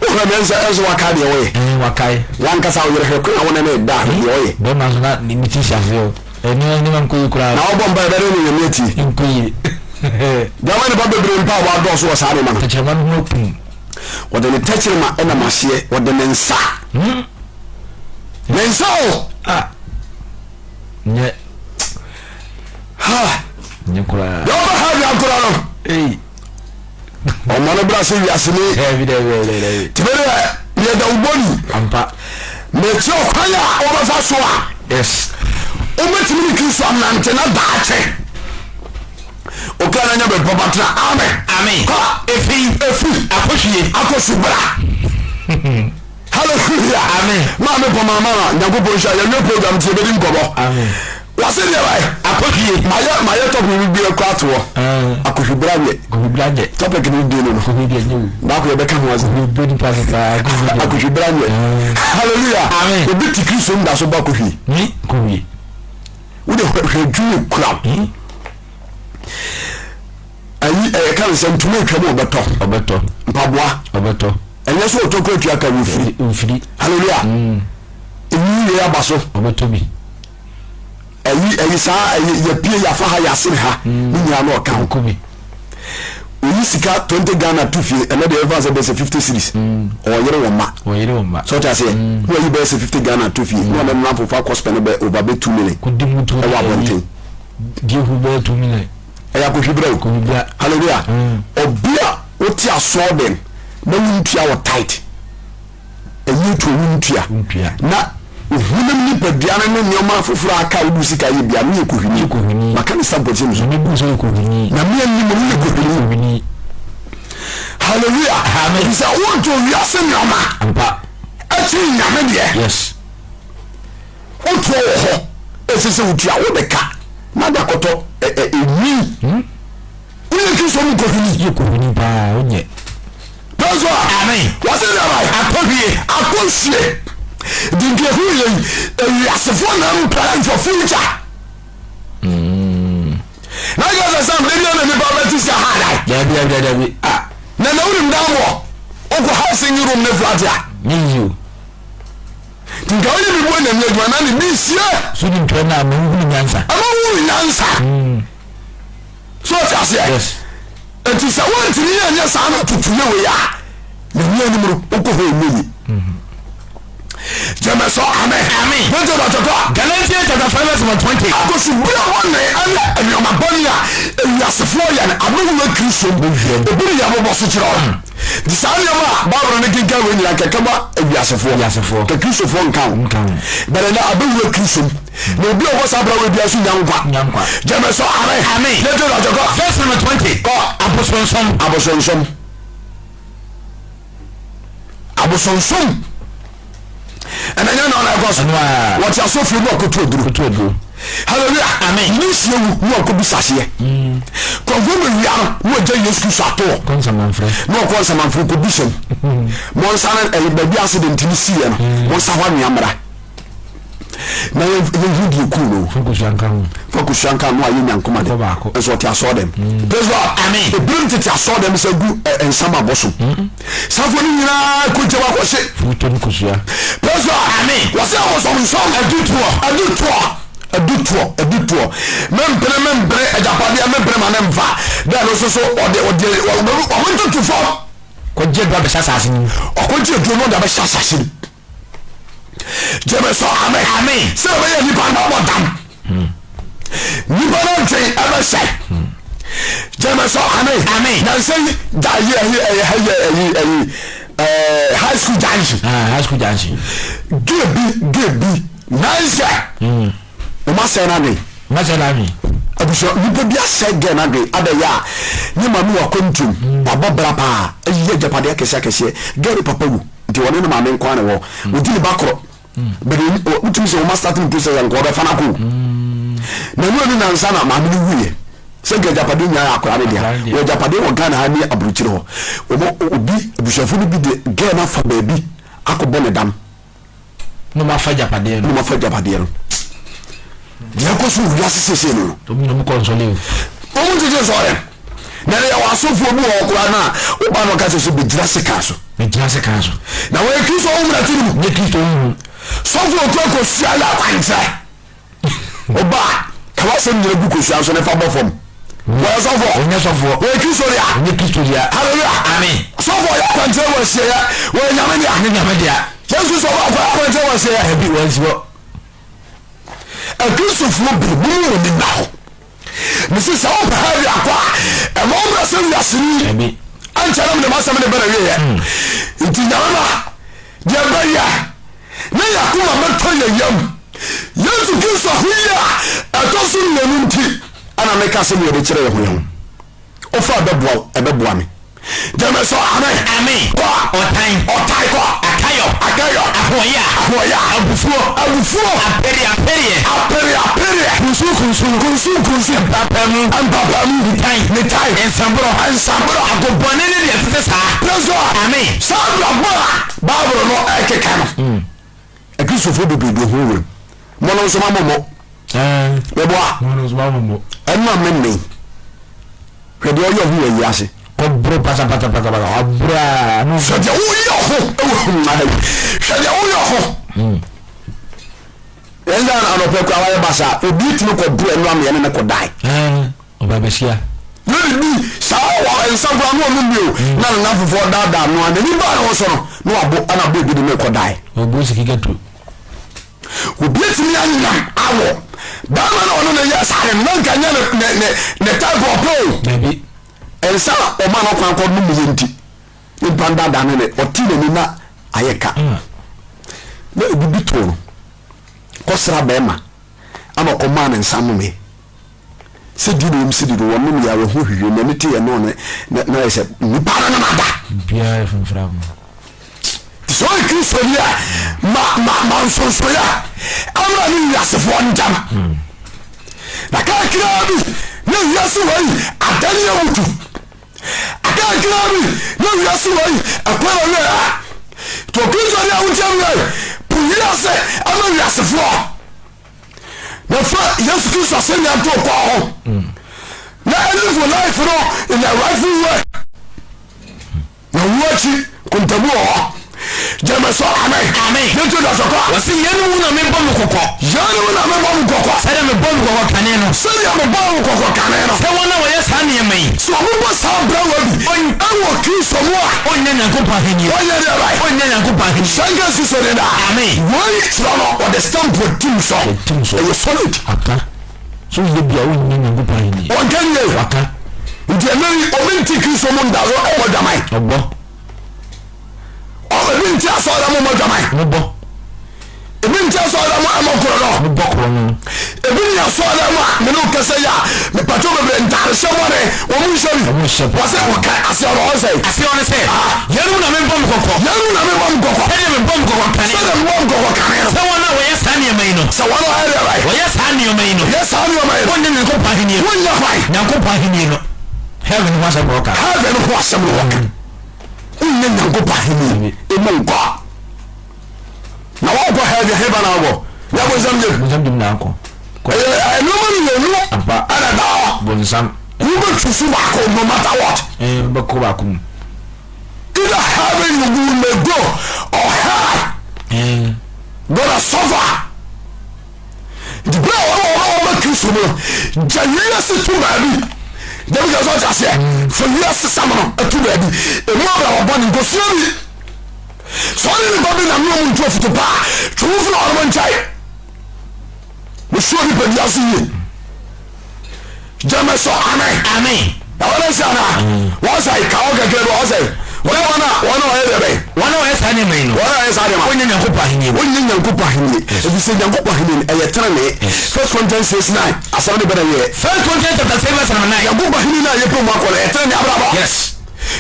Wohwɛ me nsɛ ɛnso waka deɛ ɔyɛ. Ɛn wakae. Wankasa ɔyere hwɛ kwan a wɔne ne da hwɛ deɛ ɔyɛ. Bɛrima nso na ne ti hyɛ aseɛ o. Ɛne nneɛma nkɔ yie koraa. Na ɔbɔ mpa ɛbɛde ne nyame atie. Nkɔ yie. Gyama nipa bebree mpa a wɔadɔɔso wɔ saa nneɛma no. Tɛkyerɛma no ho akum. Wɔde ne tɛkyerɛma ɛnam aseɛ wɔde ne nsa. Hmm. Ne nsa o. Ah. Nyɛ. Ha. Nyɛ koraa. Deɛ ɔbɛ ha wia koraa no. Ei. Ɔma no bra sɛ wiase ni. Dabi dabi dabi dabi. Tìmɛ dɛ yɛ dawubɔ ni. Ampa. Mɛkyerɛ ɔkwan a wɔbɛfa so a. Yes. Wobɛtumi ne Kristo anante na daakye. Okra na nya baabi papa tena. Amen. Amen. Kɔ. Efi. Efi. Akɔhwie. Akɔsu bra. Hallelujah. Amen. Maame pɔ maama na Nyankopɔn nhyira yɛwie program nti yɛbɛdi nkɔmmɔ. Amen. Wɔse deɛ bae. Akɔhwie. Mayɛ mayɛ topic bi bi akɔ ato hɔ. Akɔhwi bra nyɛ. Akɔhwi bra nyɛ. Topic no din no no. Akɔhwi deɛ nyɛ o. Baako yɛbɛka ho asɛm. Akɔhwi bɛ nipa sesa. Akɔhwi bra nyɛ. Hallelujah. Amen. Obi te Kristo mu da so bɔ akɔhwi. Ni akɔhwi. Wode hwɛ adwuma kura. Ayi ɛyɛ ka nsɛm ntoma atwa mu ɔbɛtɔ. Ɔbɛtɔ. Mpaboa. Ɔbɛtɔ. Ɛnyɛ sɛ ɔtɔ kɔ atua ka wofiri. Wofiri. Hallelujah. Enyi yɛ aba so. Ɔbɛtɔ bi. Ɛyi ɛyi saa ɛyi yɛpie yafa ha yɛasene ha. Ne nyinaa na ɔka ho. Ɔkɔ bi. Oyi sika 20 Ghana to fie ɛnɛ deɛ ɛfa sɛ bɛyɛ sɛ 50 series. Ɔyere wɔn ma. Ɔyere wɔn ma. Sɛ ɔte aseɛ. Na wayi bɛyɛ sɛ 50 Ghana to fie. Na ɔne nnamfo fa kɔ spɛne bɛ over bɛ 2 million. Kɔdi mu to. Ɛwɔ abɔnten. Deɛ hu bɛyɛ 2 million. Ɛyɛ akɔhwibra o. Akɔhwibra. Hallelujah. Obi a wote asɔɔ dɛm na wontua wɔ tight. Ɛyi to wontua. Wontua. Na ohunam nipadua no ne nneɛma afoforɔ a aka a wode sika yɛ bia no yɛ kohwini. Yɛ kohwini. Maka ne sample sɛ nso. Nyame bu sɛ yɛ kohwini. Nyame anim no yɛ kohwini. Kohwini. Hallelujah. Amen. Sɛ wonto wiase nneɛma. Ampa. Akyiri Nyame deɛ. Yes. Wotoɔ wɔ hɔ. Ɛsɛ sɛ wotua wode ka na de akɔtɔ ɛnwi. Woyɛ Kristo mu kɔhwini. Yɛ kɔhwini paa wonyɛ. Praise God. Amen. Wɔsɛ dɛ abae. Atɔ hwie. Atɔ hwie. Nti nka ehu yɛ yi ewiasefoɔ na mpɛ for future. Na yɛ sɛ sɛ mmerɛ bi na nipa bɛte sika ha dan. Dabi dabi dabi. Ah na na wonim dan wɔ wokɔ ha single room ne flat a. Nyɛ yie o. Nti nka woyɛ bi bɔ nyame adwuma na ne bi sie. So nim twerɛ no a ma wohunu nyansa. Ama wohunu nyansa. So ɔte aseɛ. Yes. Nti sɛ wontumi anyɛ saa no tutuyɛ wei a nyame anim no wokɔ hɔ ɛnyɛ yie. Gyeme so amen. Amen. Wogye dɔtɔtɔ. Galatians chapter 5 verse number 20. Akosi bere bɔne ɛne nneɛma bɔne a ewiasefoɔ yɛ no abɛwura Kristo mu. Ebi ne yɛn bɔbɔ so kyerɛ wɔn. Nti saa nneɛma a Bible no kenkan wei nyinaa kɛkɛ ma ewiasefoɔ. Ewiasefoɔ. Kɛ Kristofoɔ nka ho. Nka ho. Bɛrɛ na abɛwura Kristo mu. Na obi a ɔbɔ saa bra wei biara so nya nkwa. Nya nkwa. Gyeme so amen. Amen. Yɛgye dɔtɔtɔ. Verse number 20. Kɔ. Abosonsom. Abosonsom. Abosonsom. Ɛna nyɛ na ɔna ɛkɔ so. Ɛno a. Wɔte asɔfie mu akɔtu aduro. Koto aduro. Hallelujah. Amen. Ne sie wu ne ɔkɔ bisa aseɛ. Kɔnfɔ bɛ wia no ne ɔgya Yesu Kristo atoɔ. Kɔ nsamanfrɛ. Ne ɔkɔ nsamanfrɛ kɔ bisa mu. Mo nsa no ɛyɛ baabi accident no siiɛ no. Mo nsa hɔ anwea mmra. Na yɛn yɛn hu deɛ kuu no. Fa kosua nka ho. Fa kosua nka no a yɛ nyankoma de. Kɔ baako. Nso ɔte asɔɔ dɛm. Praise God. Amen. Ebinom tete asɔɔ dɛm sɛ gu ɛ nsam abosom. Safo no nyinaa kɔ gya wakɔhye. Futo ne kosua. Praise God. Amen. Wɔsɛ abosomsom. Adutoɔ. Adutoɔ. Adutoɔ. Adutoɔ. Mempene mempene agyapadeɛ mempene ma ne mfa. Dɛn no nso so ɔde ɔde ɔmo ntutu fam. Kɔgye aduro abɛhyɛ asase no mu. Ɔkɔgye aduro no ɔde abɛhyɛ asase no mu. Gyeme so amen. Amen. Sɛ ɛbɛyɛ nipa no bɛbɔ dam. Nipa no ntwe ɛbɛhyɛ. Gyeme so amen. Amen. Nansa yi da yi ɛyi ɛyɛ ɛyɛ ɛyi ɛyi ɛɛ high school junction. Ah, high school junction. Gay bi gay bi nice guy. Wɔn asɛe n'adwen. Wɔn asɛe n'adwen. Abusua nipa bi asɛe gay n'adwen adɛyɛ a ne maame wɔ akwantuom wabɔ bra paa ayi agyapadeɛ akɛseɛ akɛseɛ gay no papa wu nti wɔne ne maame nko ara na ɛwɔ wɔdi ne ba korɔ bɛde wotumi sɛ wɔn asate no process nka wɔbɛfa no akɔ na ɛnu ɛnu nansa na maame no wuiɛ sɛ nka agyapadeɛ nyinaa yɛ akora no dea wɔ agyapadeɛ wɔ Ghana ha ne aburukyire hɔ wɔn obi abusuafo no bi de gay no afa baabi akɔbɔ ne dam. Na wɔn afa agyapadeɛ no. Na wɔn afa agyapadeɛ no. Deɛ ɛkɔ so wɔ wiase sese no. Wɔn nyinaa kɔ nsɔle o. Wɔn tete nsɔre. Na yɛ wɔ asɔfoɔ bi wɔ hɔ koraa no a woba na ɔka kyerɛ sɛ bɛgyina sekan so. Bɛgyina sekan so. Na wɔyɛ Kristo wo mmara ti no mu. Nyɛ Kristo wo mu. Sɔfo okura kosua yɛ akwankyerɛ. Ɔba a, ka w'asɛm nyina gu kosua so ne fa bɔ fam. Wɔyɛ sɔfoɔ. Wɔnyɛ sɔfoɔ. Wɔyɛ Kristo dea. Wɔnyɛ Kristo dea. Hallelujah. Amen. Sɔfoɔ yɛ akwankyerɛ wɔ asieɛ. Wɔyɛ Nyame dea. Wɔnyɛ Nyame dea. Yesu sɛ ɔba akɔ akwankyerɛ wɔ asieɛ. Dabi, wɔnsi hɔ. Akristofoɔ bere mo mu wɔn nna hɔ. Mesi sɛ wopɛ ha bi akɔ a, ɛma wo mmerɛ sɛ wiaseni. Dabi. Ankyɛ na mede m'asɛm de bɛrɛ wieɛ. Nti Nyame ma deɛ bɛyɛ ne yɛakoma bɛtɔ yɛ yam. Yesu Kristo ahoyie a ɛtɔ so mmienu nti ɛna meka sɛ meyɛde kyerɛ yɛ ho yɛ ho. Wofa ɛbɛboa wo, ɛbɛboa me. Gyeme so amen. Amen. Kɔ. Ɔtan. Ɔtan kɔ. Akayɔ. Akayɔ. Ahoɔya. Ahoɔya. Abufuo. Abufuo. Apereapereɛ. Apereapereɛ. Kunsunkunsun. Kunsunkunsun. Mpapamu. Mpapamu. Nitan. Nitan. Nsaborɔ. Nsaborɔ. Agobɔne ne deɛ ɛtete saa. Praise God. Amen. Saa abrabɔ a Bible no ɛkeka no. Akristofoɔ bebree de ho wuram. Mo no nso ma mo mmɔ. Meboa. Mo no nso ma mo mmɔ. Ɛno a memmɛn. Hwɛ deɛ ɔyɛ ho wɔ ayi ase. Kɔboro pasapasapasapasa waboro a. Hwɛ deɛ woyɛ ho wɔ hwɛ deɛ woyɛ ho. Yɛn sɛ anɔpɛ kura wayɛ basa obi tumi kɔ boro ɛno ameɛ ne ne kɔ dae. Ɔba bɛhyia. Ne de bi saa wɔ nsa kura no ɔno bio na ne nafofoɔ daadaa no a n'ani baa ne ho so no na wabo ɛna abo ebi de ne kɔ dae. Ɔbɔ siki gɛto. Obi atumi anyam awɔ bɛrima na ɔno ne yɛ saa de no na nka nyɛ ne ne ne type ɔpɛ o. Dabi. Nsa a ɔma no kwan kɔ nom yɛ nti nipa ndaadaa ne ne ɔte n'ani na ayɛ ka na ebi bi too no kɔsra bɛrima ama ɔkɔmaa ne nsa nomee sɛ di na wɔm sɛ di no wɔnom yɛ a wɔho hwehwɛ n'ani te yɛ no ne na ayɛ sɛ nipa no no nada. Biara yɛ fimfira ho. Sɛ ɔyɛ Kristoni a, ma ma ma nsonsonoeɛ mmra ne wiasefoɔ ntam. Na kakraa bi na wiase wei adane abutu. Kakraa bi na wiase wei ɛkwan awie a. Nti Okristoni a wotie me yɛ, po wiase ama wiasefoɔ. Na fa Yesu Kristo asɛnnua nto kɔn ho. Na live life no in the rightful way. Na owuo akyi nkontabu wɔ hɔ. Gyeme so amen. Amen. Yɛntie da so kɔ. Wɔse yeinom ho na mebɔ mo kɔkɔ. Yeinom na mebɔ mo kɔkɔ. Sɛdeɛ mebɔɔ mo kɔkɔ kane no. Sɛdeɛ mebɔɔ mo kɔkɔ kane no. Sɛ wɔn a wɔyɛ saa nneɛma yi. Sɛ wɔbɔ saa bra wɔ bi. Ɛwɔ Kristo mu a. Ɔnnya Nyankopɔn ahennie. Ɔnyɛ deɛ bɛn. Ɔnnya Nyankopɔn ahennie. Hyɛ nka Kristo din daa. Amen. Wei kyerɛ no wɔde stamp atim so. Atim so. Ɛyɛ solid. Aka. So woyɛ bi a wonnya Nyankopɔn ahenni. Wɔnka nie. Waka. Nti ɛnɛ yi obi nte Kristo mu nda so ɛwɔ dwaman. Ɔbɔ. Ebi nte asɔre mu mmɔ dwaman. Mobɔ. Ebi nte asɔre mu ɛmɔ korɔ no. Mobɔ korɔ no. Ebi ni asɔre mu a mene kɛsɛ yi a mepatwo bebree ntaare hyɛ bɔne wɔn mu nhyɛ bi. Wɔn nhyɛ paa. Wɔsɛ wɔka aseɛ no ɔsɛ. Aseɛ ɔno sɛ. Yeinom na mebɔ mo kɔkɔ. Yeinom na mebɔ mo kɔkɔ. Sɛdeɛ mebɔɔ mo kɔkɔ kane. Sɛdeɛ mebɔɔ mo kɔkɔ kane no. Sɛ wɔn a wɔyɛ saa nneɛma yi no. Sɛ wɔn a wɔyɛ deɛ bɛn? Wɔyɛ saa nneɛma yi no. Wɔyɛ saa nneɛma yi no. Wɔnnya Nyankopɔn ahennie no. Wɔnnya hwan? Nyankopɔn ahennie no. Heaven ho asɛm na wɔka. Heaven ho asɛm na wɔka. Wonnya Nyankopɔn ahennie emu nkɔ. Na wɔnkɔ heaven, heaven na wɔkɔ. Nyɛ bonsam gyem. Bonsam gyem na akɔ. Ɛyɛ nneɛma mmienu Ampa. ɛna ɛda hɔ. Bonsam. Wobɛtwi so baako no matter what. Ɛɛ wobɛkɔ baako mu. Either heaven you will may go or hell. Ɛɛ. Gonna suffer. Nti bere a wɔn a wɔn ba Kristo mu no gya wiase to baabi. Dabi ka sɛ ɔte aseɛ. Fa wiase sam no to baabi. Emu abrabɔ bɔne nkosua bi. Sɛ ɔne nipa bi nam ne ɔmo ntu afutu paa twe wo firi ɔnom nkyɛn. Mesuo nipadua so yie. Gyeme so amen. Amen. Ɛwɔ ne sɛ ana wɔn sɛ ka wɔn kɛkɛ bi wɔn sɛ wɔn wɔn a wɔn a wɔyɛ deɛ bɛn. Wɔn a wɔyɛ saa nneɛma yi no. Wɔn a wɔyɛ saa nneɛma. Wɔnyɛ Nyankopɔn ahenni. Wɔnyɛ Nyankopɔn ahenni. Ebi sɛ Nyankopɔn ahenni no ɛyɛ tenenee. First Corinthians 6:9 asɛm de bɛ na yɛ. First Corinthians chapter 6 verse number 9. Nyankopɔn ahenni no a yɛpɛ mu akɔ no ɛyɛ tenenee abrabɔ. Yes.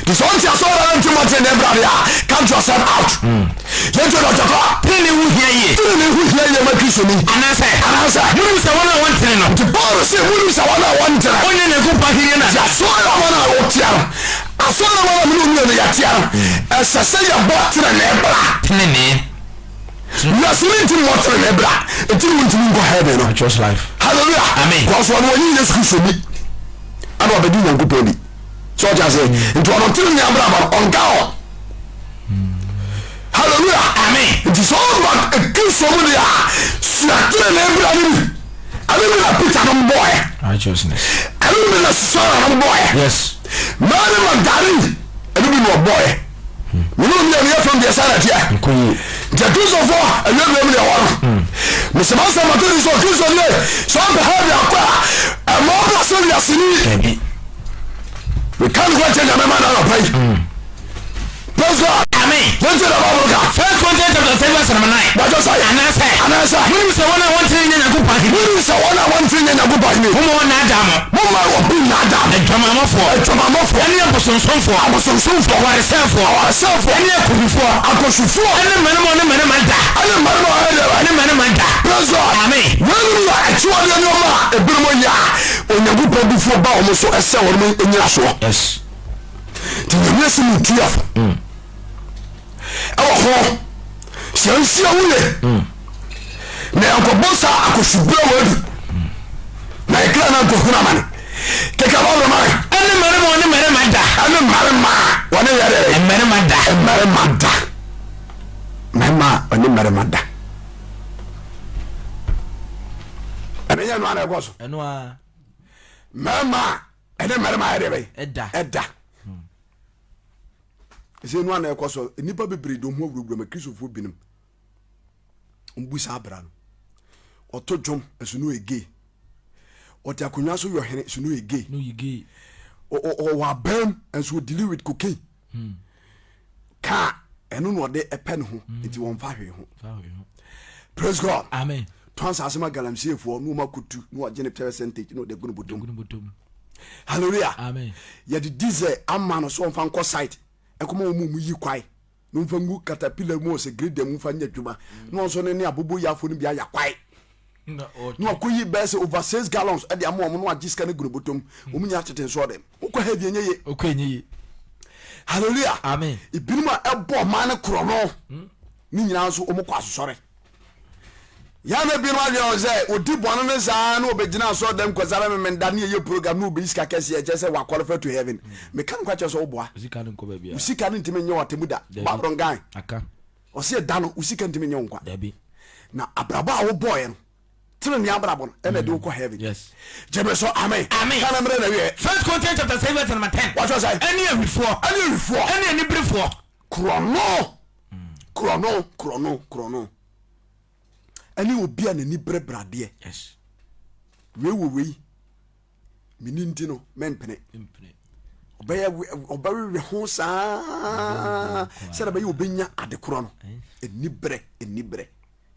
Nti sɛ ɔnte asɔre dɛ nti mɔ tenenee bra deɛ a count yourself out. Yɛntie Dɔkta Kɔ. Tenenee ho hia yie. Tenenee ho hia yie ma Kristoni. Anaasɛ. Anaasɛ. Monim sɛ wɔn a wɔntene no. Nti Paul se monim sɛ wɔn a wɔntene. Wɔnnya Nyankopɔn ahennie no Nti ana? asɔre a wɔn a wɔteɛ no, asɔre a wɔn a mene mmienu yɛteɛ no, ɛsɛ sɛ yɛbɔ tenenee bra. Tenenee. Wiase no ntumi mmɔ tenenee bra, nti na wɔntumi nkɔ heaven no. Righteous life. Hallelujah. Amen. Kɔɔ so ɔno wɔnyi Yesu Kristo ni, ɛna ɔbɛdi Nyankopɔn ni. Sɛ ɔte aseɛ. Nti ɔno tenenee abrabɔ no ɔnka hɔ. Hallelujah. Amen. Nti sɛ ɔba Kristo mu deɛ a, sua tenenee bra no bi. Ɛno bi na Peter nom bɔɔɛ. Righteousness. Ɛno bi na Susana nom bɔɔɛ. Yes. Mary Magdalene ɛno bi na ɔbɔɔɛ. Mene omi a meyɛ fam deɛ saa na teɛ. Nkɔ yie. Nti Akristofoɔ awiawia mu deɛ wɔ no. Mesɛ masɛm mato di sɛ Kristo nie sɛ ɔmpɛ heaven akɔ a ɛma ɔbra sɛ wiaseni. Dabi. Meka no kora kyɛ Nyame ma no anɔpa yi. Praise God. Amen. Yɛn ti na Bible ka. First Corinthians chapter 7 verse number 9. Bàtɛ sɛ. Anaasɛ. Anaasɛ. Monim sɛ wɔn a wɔntene nyɛ Nyankopɔn ahenni. Monim sɛ wɔn a wɔntene nyɛ Nyankopɔn ahenni. Momma wɔnnaadaa mo. Momma obi nnaadaa mo. Adwamammɔfoɔ. Adwamammɔfoɔ. Ɛne abosonsomfoɔ. Abosonsomfoɔ. Awaresɛefoɔ. Awaresɛefoɔ. Ɛne akohufoɔ. Akohwifoɔ. Ɛne mmarima a wɔne mmarima da. Ɛne mmarima a wɔyɛ Ɛne mmarima da. Praise God. Amen. Weinom yɛ akyiwadeɛ nneɛma a ebinom yɛ a Onyankopɔn abufuo ba wɔn so ɛsɛ wɔn nnyinasoɔ. Yes. Nti Nyame asɛm mu tuafo ɛwɔ ho sɛ nhyia wo ye na yɛnkɔbɔ saa akɔhwibra wɔ adi na yɛkra na nkɔhunu amane keka Bible ma me. Ɛne mmarima a wɔne mmarima da. Ɛne mmarima a wɔne yɛ dɛ. Mmarima da. Mmarima da. Mmarima a wɔne mmarima da. Ɛno nyɛ ɛno a na ɛkɔ so. Ɛno a. Mmarima a ɛne mmarima ayɛ deɛ bɛyɛ. Ɛda. Ɛda. Ɛsɛ ɛno a na ɛkɔ so. Nnipa bebree de wɔn ho awurawura ma Kristofoɔ binom. Wɔbu saa abira no. Ɔto dwom ɛso no yɛ gay. Ɔte akonnwa so yɛ ɔhene ɛso no yɛ gay. No yɛ gay. Ɔwɔ abam ɛnso ɔdili with cocaine. Kaa ɛno na ɔde ɛpɛ ne ho hmm. nti wɔmfa hwee ho. Praise God. Amen. Tɔn asase ma galamseyfoɔ na wɔn akotu na wɔagye ne percentage na ɔde agu ne bɔtɔm. Hallelujah. Amen. Yɛde diesel ama no so wɔmfa nkɔ site ɛkɔma wɔn mu yi kwae. Na ɔmfa ngu katapila mu ɔsɛ grader mu fa nyɛ adwuma na ɔnso ne ne aboboyafoɔ no bi ayɛ kwae na wakɔyi bɛyɛ sɛ over six gallons ɛde ama wɔn na wagye sika no gu ne bɔtɔm wɔn nyinaa tete nso ɔdɛm wokɔ heavy ɛnyɛ ye Okɔ enye ye. hallelujah Amen. ebinom a ɛbɔ ɔman no korɔ no ne nyinaa nso wɔn kɔ asosɔre yana binom adwene wɔn sɛ ɔdi bɔne no saa na ɔbɛgyina asɔre dɛm kwasara memenda ne ɛyɛ program na ɔbɛyi sika kɛseɛ ɛkyɛ sɛ wakɔlifɛ to heaven meka no kwa kyerɛ sɛ woboa Wo sika no nkɔ baabi wo a. sika no ntumi nyɛ ɔtemu da Dabi. babron gan Aka. ɔsɛ ɛda no wo sika ntumi nyɛ wo nkwa Dabi. na abrabɔ a wobɔɔɛ no tene ne abrabɔ no ɛna ɛde wokɔ heaven Yes. gyeme so amen Amen. kana mmerɛ na wiɛ First Corinthians chapter 6 verse number 10. wɔtɔ sɛ Ɛne awifoɔ. ɛne awifoɔ Ɛne aniberefoɔ. korɔno korɔno korɔno korɔno ɛne obi a n'ani bere bradeɛ Yes. wei wɔ wei meni nti no mɛmpene ɔbɛyɛ ɔbɛwewe ho saa sɛdeɛ bɛyɛ ɔbɛnya ade korɔ no ɛni berɛ ɛni berɛ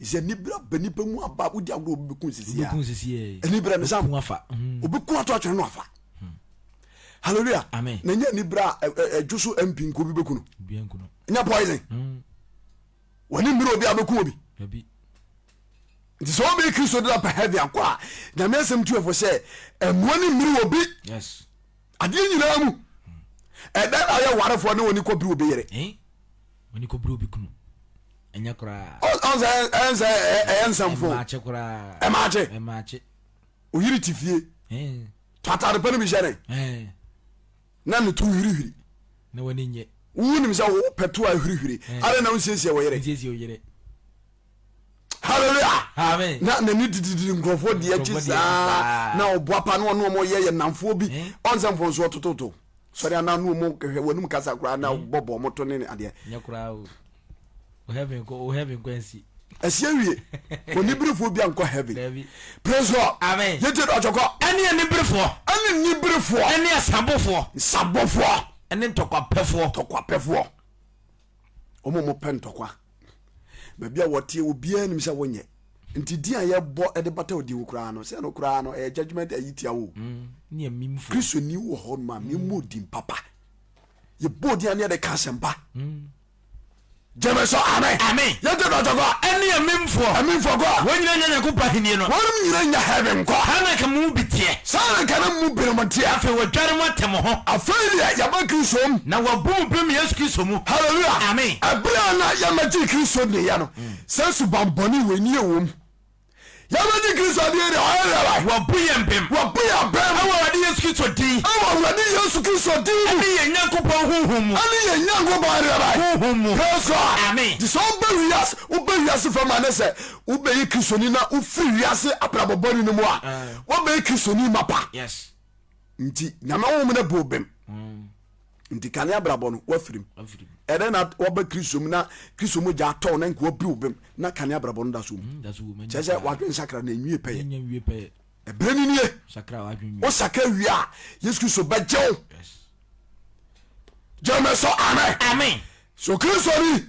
sɛ ɛni berɛ aba nipa mu aba wodi agorɔ obi bɛku sisi a ɛni berɛ no sam obi ku ato atwene no afa hallelujah na nyɛ ɛni berɛ a ɛdwo so mp nko obi bɛku no nyɛ poison wɔne mmerɛ obi a bɛku obi nti sɛ wobɛyɛ kristo de apɛ heaven akɔ a nyame asɛm tu ɛfo sɛ ɛmmoa ne mmiri wɔ bi adeɛ nyinaa mu ɛdɛn na ayɛ warefoɔ ne wɔne kɔbiri obi yere ɔnsɛ ɛyɛ nsɛmfo ɛmaakye oyere te fie tɔ atade pa no bi hyɛ ne na ne to hwirihwiri wonim sɛ wopɛ to a hwirihwiri adɛn na wonsiesie wo yere hallelujah amen na n'ani dididi nkurɔfoɔ deɛ akyi saa na ɔboa pa na ɔne ɔmo yɛ yɛ namfoɔ bi eh? ɔnsɛ mfonsoɔ tototo sɔre anaa ne ɔmo hwɛ wɔnum kasa koraa na eh? bɔbɔ ɔmo to ne ne adeɛ. nyɛ koraa o o heaven kɔ o heaven kɔ nsi. ɛsi awie oniberefoɔ bi ankɔ heaven praise God amen yɛn ti dɔ ɔtɔkɔ. Ɛne aniberefoɔ. Ɛne aniberefoɔ. Ɛne asabofoɔ. Nsabofoɔ. Ɛne ntɔkwapɛfoɔ. Ntɔkwapɛfoɔ. Wɔn a wɔpɛ ntɔkwa. Baabi a wɔteɛ obiara nim sɛ wonyɛ. Nti din a yɛbɔ de bata odi ho koraa no sɛ no koraa no ɛyɛ judgement ayi tia wo. Mm, Kristoni wɔ hɔ nom a memmɔ din papa. Yɛbɔ din a ne yɛde ka asɛmpa. Mm. Gyeme so amen. Amen. Yɛnte dɔtɔ kɔ. Ɛne amimfoɔ. Amimfoɔ kɔ. Wɔn nyina nya Nyankopɔn ahennie no. Wɔn nyina nya heaven kɔ. Saa na nka mo mu bi teɛ. Saa na nka na mo mu binom teɛ. Afei wɔadware mo ate mo ho. Afei deɛ yɛaba Kristo mu. Na wɔabu mo bem Yesu Kristo mu. Hallelujah. Amen. Ɛberɛ a na yɛmmɛgyee Kristo nniiɛ no, saa suban bɔne wei ne yɛwɔ mu. Yɛbɛgye Kristo adie deɛ ɔyɛ deɛ bɛn? Wɔabu yɛn bem. Wɔabu yɛn bem. Ɛwɔ Awurade Yesu Kristo din. Ɛwɔ Awurade Yesu Kristo din mu. Ɛne yɛn Nyankopɔn honhom mu. Ɛne yɛn Nyankopɔn deɛ bɛn? Honhom mu. Praise God. Amen. Nti sɛ wobɛ wiase wobɛ wiase fam a ne sɛ wobɛyɛ Kristoni na wofiri wiase abrabɔ bɔne no mu a wobɛyɛ Kristoni mapa. Yes. Nti Nyame honhom no bu bem. Mm. nti kane abrabɔ no wafirim ɛdɛ na waba kristo mu na kristo mu gya atɔw na nka wabi wo bem na kane abrabɔ no da so mu mm, kyerɛ sɛ wadwen sakra na ɛnwie pɛyɛ ɛberɛ no nie wosakra wie a yesu kristo bɛgye wo gyeme so amen so kristo ni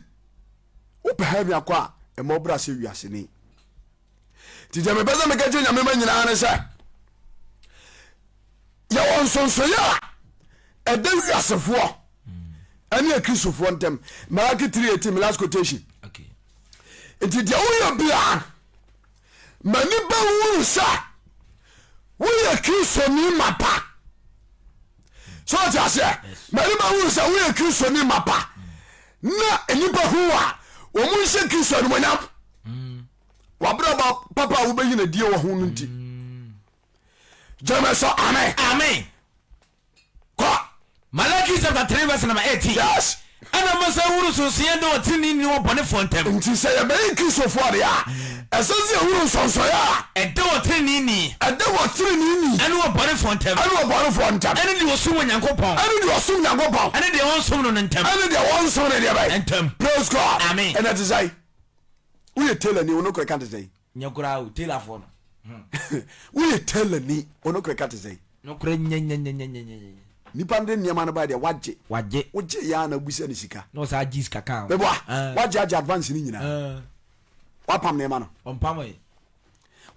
wopɛ heaven akɔ a ɛma wobra sɛ wiaseni nti deɛ mepɛ sɛ meka kyerɛ nyame ma nyinaa ne sɛ yɛwɔ nsonsoyɛ a ɛda wiasefoɔ ɛne akristofoɔ ntam Malaki 3:18 my last quotation nti deɛ woyɛ biara ma nipa wuru sɛ woyɛ kristoni mapa sɛ ɔte aseɛ ma nipa wuru sɛ woyɛ kristoni mapa na nipa hu a wɔn nhyɛ kristo animonyam mm. wabrabɔ papa a wobɛyi no adie wɔ ho no nti mm. gyeme so amen amen kɔ Malachi chapter 3 verse number 18 yes ɛna mo sɛ wuru sonsoyɛ de ɔtenenee ne ɔbɔnefoɔ ntam nti sɛ yɛbɛyɛ kristofoɔ deɛ a ɛsɛ sɛ yɛhunu nsonsoyɛ a ɛda ɔteneneeni ɛda ɔteneneeni ɛne ɔbɔnefoɔ ntam ɛne ɔbɔnefoɔ ntam ɛne deɛ ɔsom Onyankopɔn ɛne deɛ ɔsom Nyankopɔn ɛne deɛ ɔnsom no no ntam ɛne deɛ wɔnsom no deɛ bɛyɛ ntam praise God amen ɛnɛ te sɛ woyɛ tailor ni wo nokorɛ ka te sɛ Nyɛ koraa o, tailorfoɔ no. Hmm. Woyɛ tailor ni, wo nokorɛ ka te sɛ. Nokorɛ nyɛnyɛnyɛnyɛnyɛ. Nipa no de nneɛma no ba deɛ wagye. Wagye. Wogye yɛ a na abusa ne sika. Na ɔsan agye sika ka ho. Bɛboa. Ah. Wagye agye advance no nyinaa. Ah. Wapam nneɛma no. Ɔmpam yi.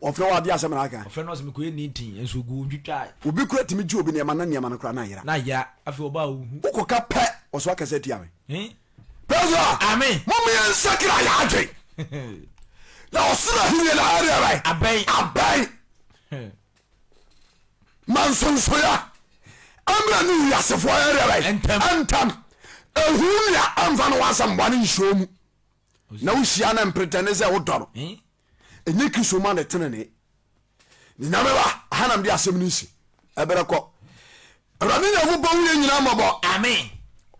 Ɔfrɛ wɔ adeɛ asɛm na aka. Ɔfrɛ no ɔsɛ mekɔyɛ meeting nso gu ntwitwa. Obi kura tumi gye obi nneɛma na nneɛma no kura na ayera. Na ayera afei ɔba a ohu. Wokɔka pɛ ɔso akasa atia me. Praise God. Amen. Mom yɛn nsakra yɛ adwen. Na ɔsoro ahenni na ayɛ deɛ bɛn? Abɛn. Abɛn. Ma nsonsoya ɛmmerɛ ne wiasefoɔ yɛ deɛ bɛn? Ɛntɛm. Ɛntɛm. Ehu nea ɛmfa no wasɛm bɔne nhyɛ mu. Na wohyia no mpretɛne sɛ wodɔ no. Ɛnyɛ Kristo ma ne tenene. Ne nyame ba ahanam de asɛm no nsi. Ɛberɛ kɔ. Awurade Nyankopɔn hu yɛn nyinaa mmɔbɔ. Amen.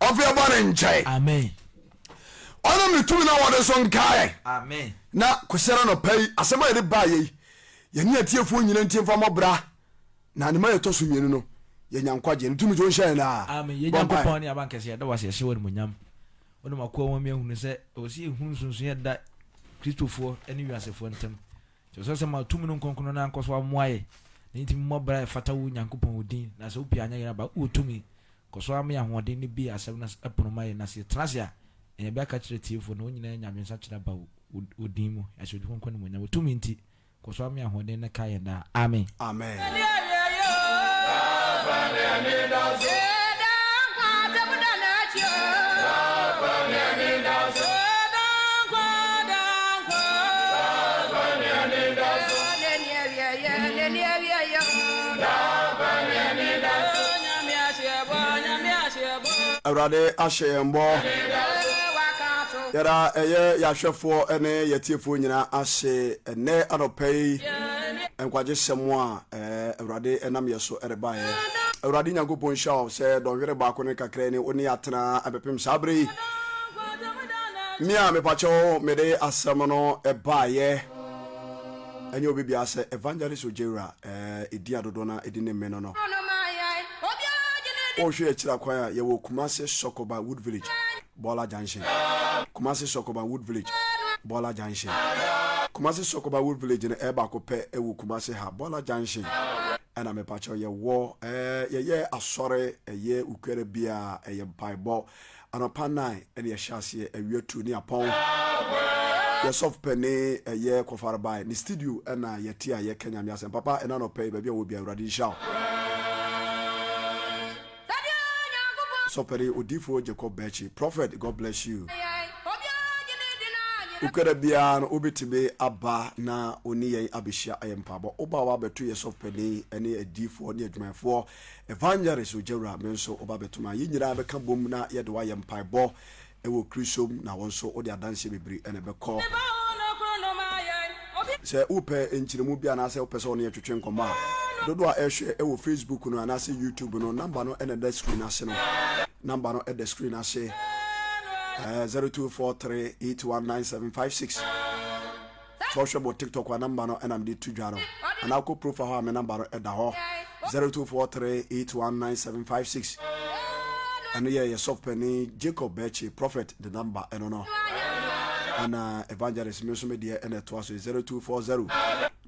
Ɔmfa yɛn bɔne nkyɛ. Amen. Ɔnam ne tumi na wɔde so nkaa yɛn. Amen. Na kɔsiara nɔpa yi asɛm a yɛde baa yɛ yi yɛne atiefoɔ nyina ntie mfa mmɔ bra na ne ma yɛtɔ so mmienu no yɛnya nkwagyeɛ no tumi to nhyɛ yɛn daa. Amen. Yɛn Bɔ mpae. Nyankopɔn ne abankɛse yɛda wo ase yɛhyɛ wo animuonyam. Wonam akoa mu ama yɛahunu sɛ ɛwɔ sɛ yɛhu nsonsonoeɛ a ɛda Kristofoɔ ne wiasefoɔ ntam. Kyerɛwsɛm sɛ ma tumi no nkronkron no ankɔ so ammoa yɛ na yɛntumi mmɔ bra a ɛfata wo Nyankopɔn wo din na sɛ wopie anyɛ yɛn aba wowɔ tumi kɔ so ara ma yɛn ahoɔden ne bue asɛm no pono ma yɛn na sɛ yɛtena ase a yɛanya bi aka akyerɛ atiefoɔ na wɔn nyinaa anya adwensakyera aba wo wo din mu yɛahyɛ wo din kronkron animuonyam wo tumi nti kɔ so ara ma yɛn ahoɔden na kae yɛn daa amen. Amen. Awurade ahyɛ yɛn bɔ. Yɛda ɛyɛ yɛahwɛfoɔ ne yɛtiefoɔ nyinaa ase ɛnɛ anɔpa yi nkwagye sɛm a Awurade nam yɛ so ɛrebaeɛ. Awurade Nyankopɔn nhyira wo sɛ dɔnhwere baako ne kakra ni wo ne atena ɛbɛpem saa berɛ yi. Me a mepakyɛw mede asɛm no ɛbaeɛ ɛnyɛ obi biara sɛ Evangelist Ojewura ɛdi adodoɔ no ɛdi ne mme no no. Wohwɛ akyira kwan a yɛwɔ Kumase Sɔkɔba Wood Village. Bɔɔla Junction, Kumasi Sokoban Wood Village, Bɔɔla Junction. Kumasi Sokoban Wood Village no ɛyɛ baako pɛ ɛwɔ Kumasi ha, Bɔɔla Junction ɛna mepakyɛw yɛwɔ ɛɛ yɛyɛ asɔre ɛyɛ ukuara biara ɛyɛ mpaebɔ anɔpa 9 ɛna yɛhyɛ aseɛ awia tu ne apɔn yɛ sɔfo panin ɛyɛ kɔfarebae ne studio ɛna yɛte a yɛka nyame asɛm papa ɛna anɔpa yi baabi a wɔ bi awurade nhyira wo. Sɔpɛre Odiyifoɔ Jacob Bɛkyi Prophet God bless you. Wokura biara no wobɛtumi aba na wo ne yɛn abɛhyia ayɛ mpaabɔ. Woba a wabɛto yɛ sɔfpanin ne adiyifoɔ ne adwumayɛfoɔ evangelist Ogyawura me nso woba bɛto ma yɛn nyinaa bɛka bom na yɛde wayɛ mpaebɔ wɔ Kristo mu na wo nso wode adanseɛ bebree na ɛbɛkɔ. Sɛ wopɛ nkyerɛmu bi anaasɛ wopɛ sɛ wo ne yɛn twetwe nkɔmmɔ a, dodoɔ a ɛrehwɛ wɔ Facebook no anaasɛ YouTube no, namba no na ɛda screen ase no. Namba no ɛda screen ase. 0243819756. Sɛ ɔhwɛ bɔ TikTok a namba no ɛna mede to dwa no. Anaa kɔ profile hɔ a me namba no ɛda hɔ. 0243819756. Ɛno yɛ yɛ sɔfo panin Jacob Bɛkye Prophet the number ɛno no. Ɛna evangelist me nso me deɛ ɛna ɛtoa so 0240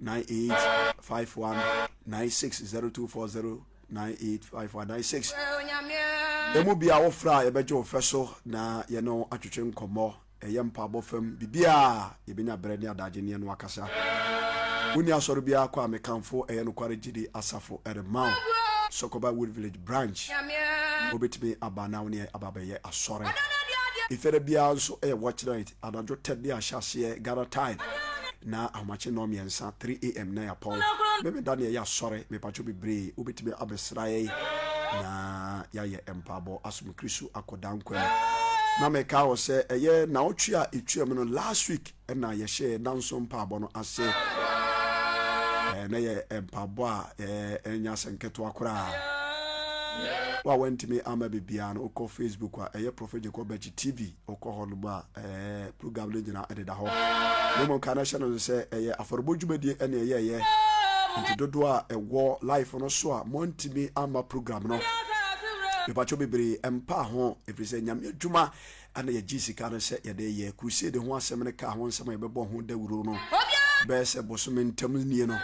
985196 0240 985196. Emu bia wofrɛ a yɛbɛgye wo fɛ so na yɛne wo atwetwe nkɔmmɔ. Ɛyɛ mpaabɔ fam biribiara a yɛbɛnya berɛ ne adagye ne ɛno akasa. Wonni asɔre biara kɔ a mekamfo ɛyɛ Nokware Gyidi Asafo rema wo. Sokoba Wood Village Branch. Wobɛtumi aba na wo ne yɛn aba abɛyɛ asɔre. Efɛrɛ biara nso yɛ Watch Night, anadwo 10 ne ahyɛ aseɛ Ghana time na ahomakye nnɔnmiɛnsa, 3 am, na yɛapɔn. Memeda ne ɛyɛ asɔre, mepatwo bebree wobɛtumi abɛsra yɛn na yɛayɛ mpaabɔ asom Kristo akɔ daa nkwa mu. Na meka wɔ sɛ ɛyɛ naɔtwe a ɛtwam no last week ɛna yɛhyɛɛ nanso mpaabɔ no ase. Ɛɛ na yɛ mpaabɔ a ɛɛ ɛnyɛ asɛ nketewa koraa. Wo a wantumi ama biribiara no wokɔ Facebook a ɛyɛ Prophet Jacob Bɛkyi TV wokɔ hɔ nom a ɛɛ program no nyinaa ɛdeda hɔ. Na mmom ka na hyɛ no sɛ ɛyɛ afɔrebɔ dwumadie ɛne ɛyɛɛyɛ nti dodoɔ a ɛwɔ life no so a moantumi amma program no mepatwɔ bebree mpa ho ɛfiri sɛ nyame adwuma ɛna yɛgye sika no sɛ yɛde yɛ crusade ho asɛm no ka ho nsɛm a yɛbɛbɔ ho dawuro no bɛyɛ sɛ bosome ntam nie no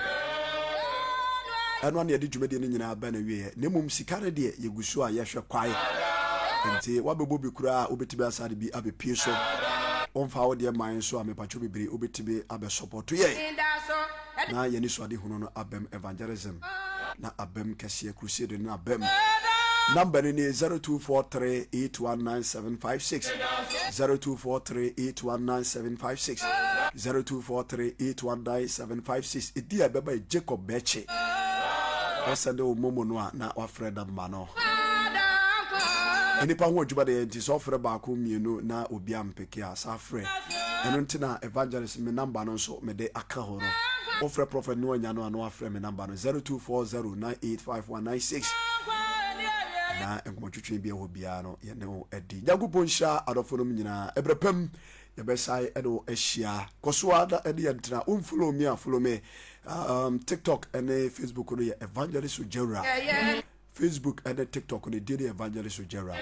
ɛno ana yɛde dwumadie no nyinaa bɛ no wieɛ na mmom sika no deɛ yɛgu so a yɛhwɛ kwae nti wabɛbɔ bi koraa a wobɛtumi asa de bi abɛpie so womfa wo deɛ man nso a mepatwɔ bebree wobɛtumi abɛsɔpɔto yɛ na yɛne suadehunu no abam evangelism na abam kɛseɛ crusade no abam. Number no nie 0243819756 0243819756 0243819756 Ɛdi a ɛbɛba yɛ Jacob Bɛkye. Ɔsɛnde wo momo no a na wafrɛ number no. Nnipa ho adwuma deɛ nti sɛ ɔfrɛ baako mmienu na obi ampeke a saa frɛ. Ɛno nti na evangelist me number no nso mede aka ho no. Wofrɛ prophet no anya no a na wafrɛ me number no 0240985196 na nkɔmɔtwetwe bi ɛwɔ biara no yɛne wo adi. Nyankopɔn nhyira adɔfo nom nyinaa. Ɛberɛ pam yɛbɛsan ɛne wo ahyia. Kɔ so ara na ɛne yɛn tena. Wo follow me a follow me. Um, TikTok ɛne Facebook no yɛ Evangelist Ojawura. Facebook ɛne TikTok no din ne Evangelist Ojawura.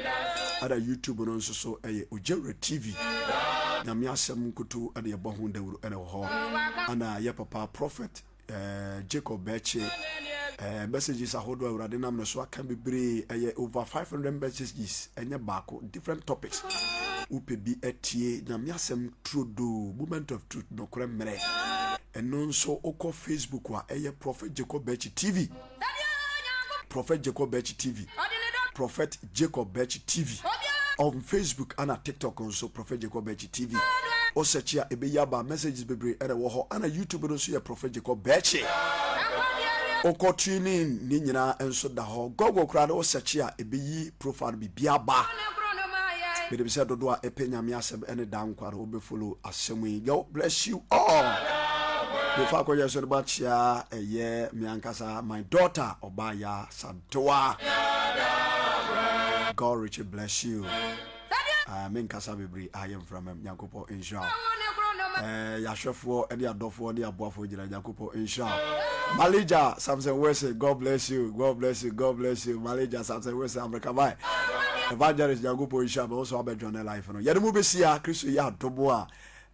Ɛna YouTube no nso so ɛyɛ Ojawura TV. Nyame asɛm nkutu ɛna yɛbɔ ho dawuro ɛna wɔ hɔ. Ɛna yɛ papa Prophet eh, Jacob Bɛkye eh, messages ahodoɔ Awurade nam no so aka bebree ɛyɛ over 500 messages ɛnyɛ baako different topics wopɛ bi atie Nyame asɛm turodoo moment of truth nokorɛ mmerɛ ɛno nso wokɔ Facebook a ɛyɛ Prophet Jacob Bɛkye TV Prophet Jacob Bɛkyi TV Prophet Jacob Bɛkyi TV on Facebook ana TikTok nso Prophet Jacob Bɛkyi TV o search a ebeyi aba messages bebree ɛna ɛwɔ hɔ ana YouTube no nso yɛ Prophet Jacob Bɛkyi okɔ tuning ne nyinaa nso da hɔ Google koraa no o search a ebeyi profile biribi aba mede sɛ dodoɔ a ɛpɛ nyame asɛm ɛne da nkwa no wobɛfollow asɛm yi God bless you all mefa akɔyɛ so no makyea ɛyɛ me ankasa my daughter ɔbaaya Santoa God richly bless you uh, menkasa bebree ayɛ mframa mu nyankopɔn nhyira wo eh, yɛahwɛfoɔ ne adɔfoɔ ne aboafoɔ nyina nyankopɔn nhyira wo Malaysia Samson Wilson God bless you God bless you God bless you Malaysia Samson Wilson America bye Evangelist nyankopɔn nhyira me wo so abɛdwane life no yɛne mu bɛsia Kristo yɛ adomo a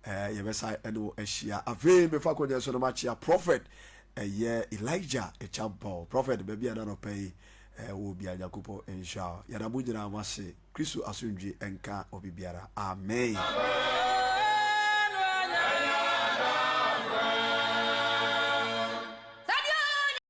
eh, yɛbɛsa ɛne wo ahyia afei mefa kɔnyɛ so no makyea prophet ɛyɛ Elijah Echampɔn prophet baabi a na nɔpɛ yi eh, wɔ bia nyankopɔn nhyira wo yɛda mo nyinaa mo ase Kristo asomdwie nka obi biara. Amen.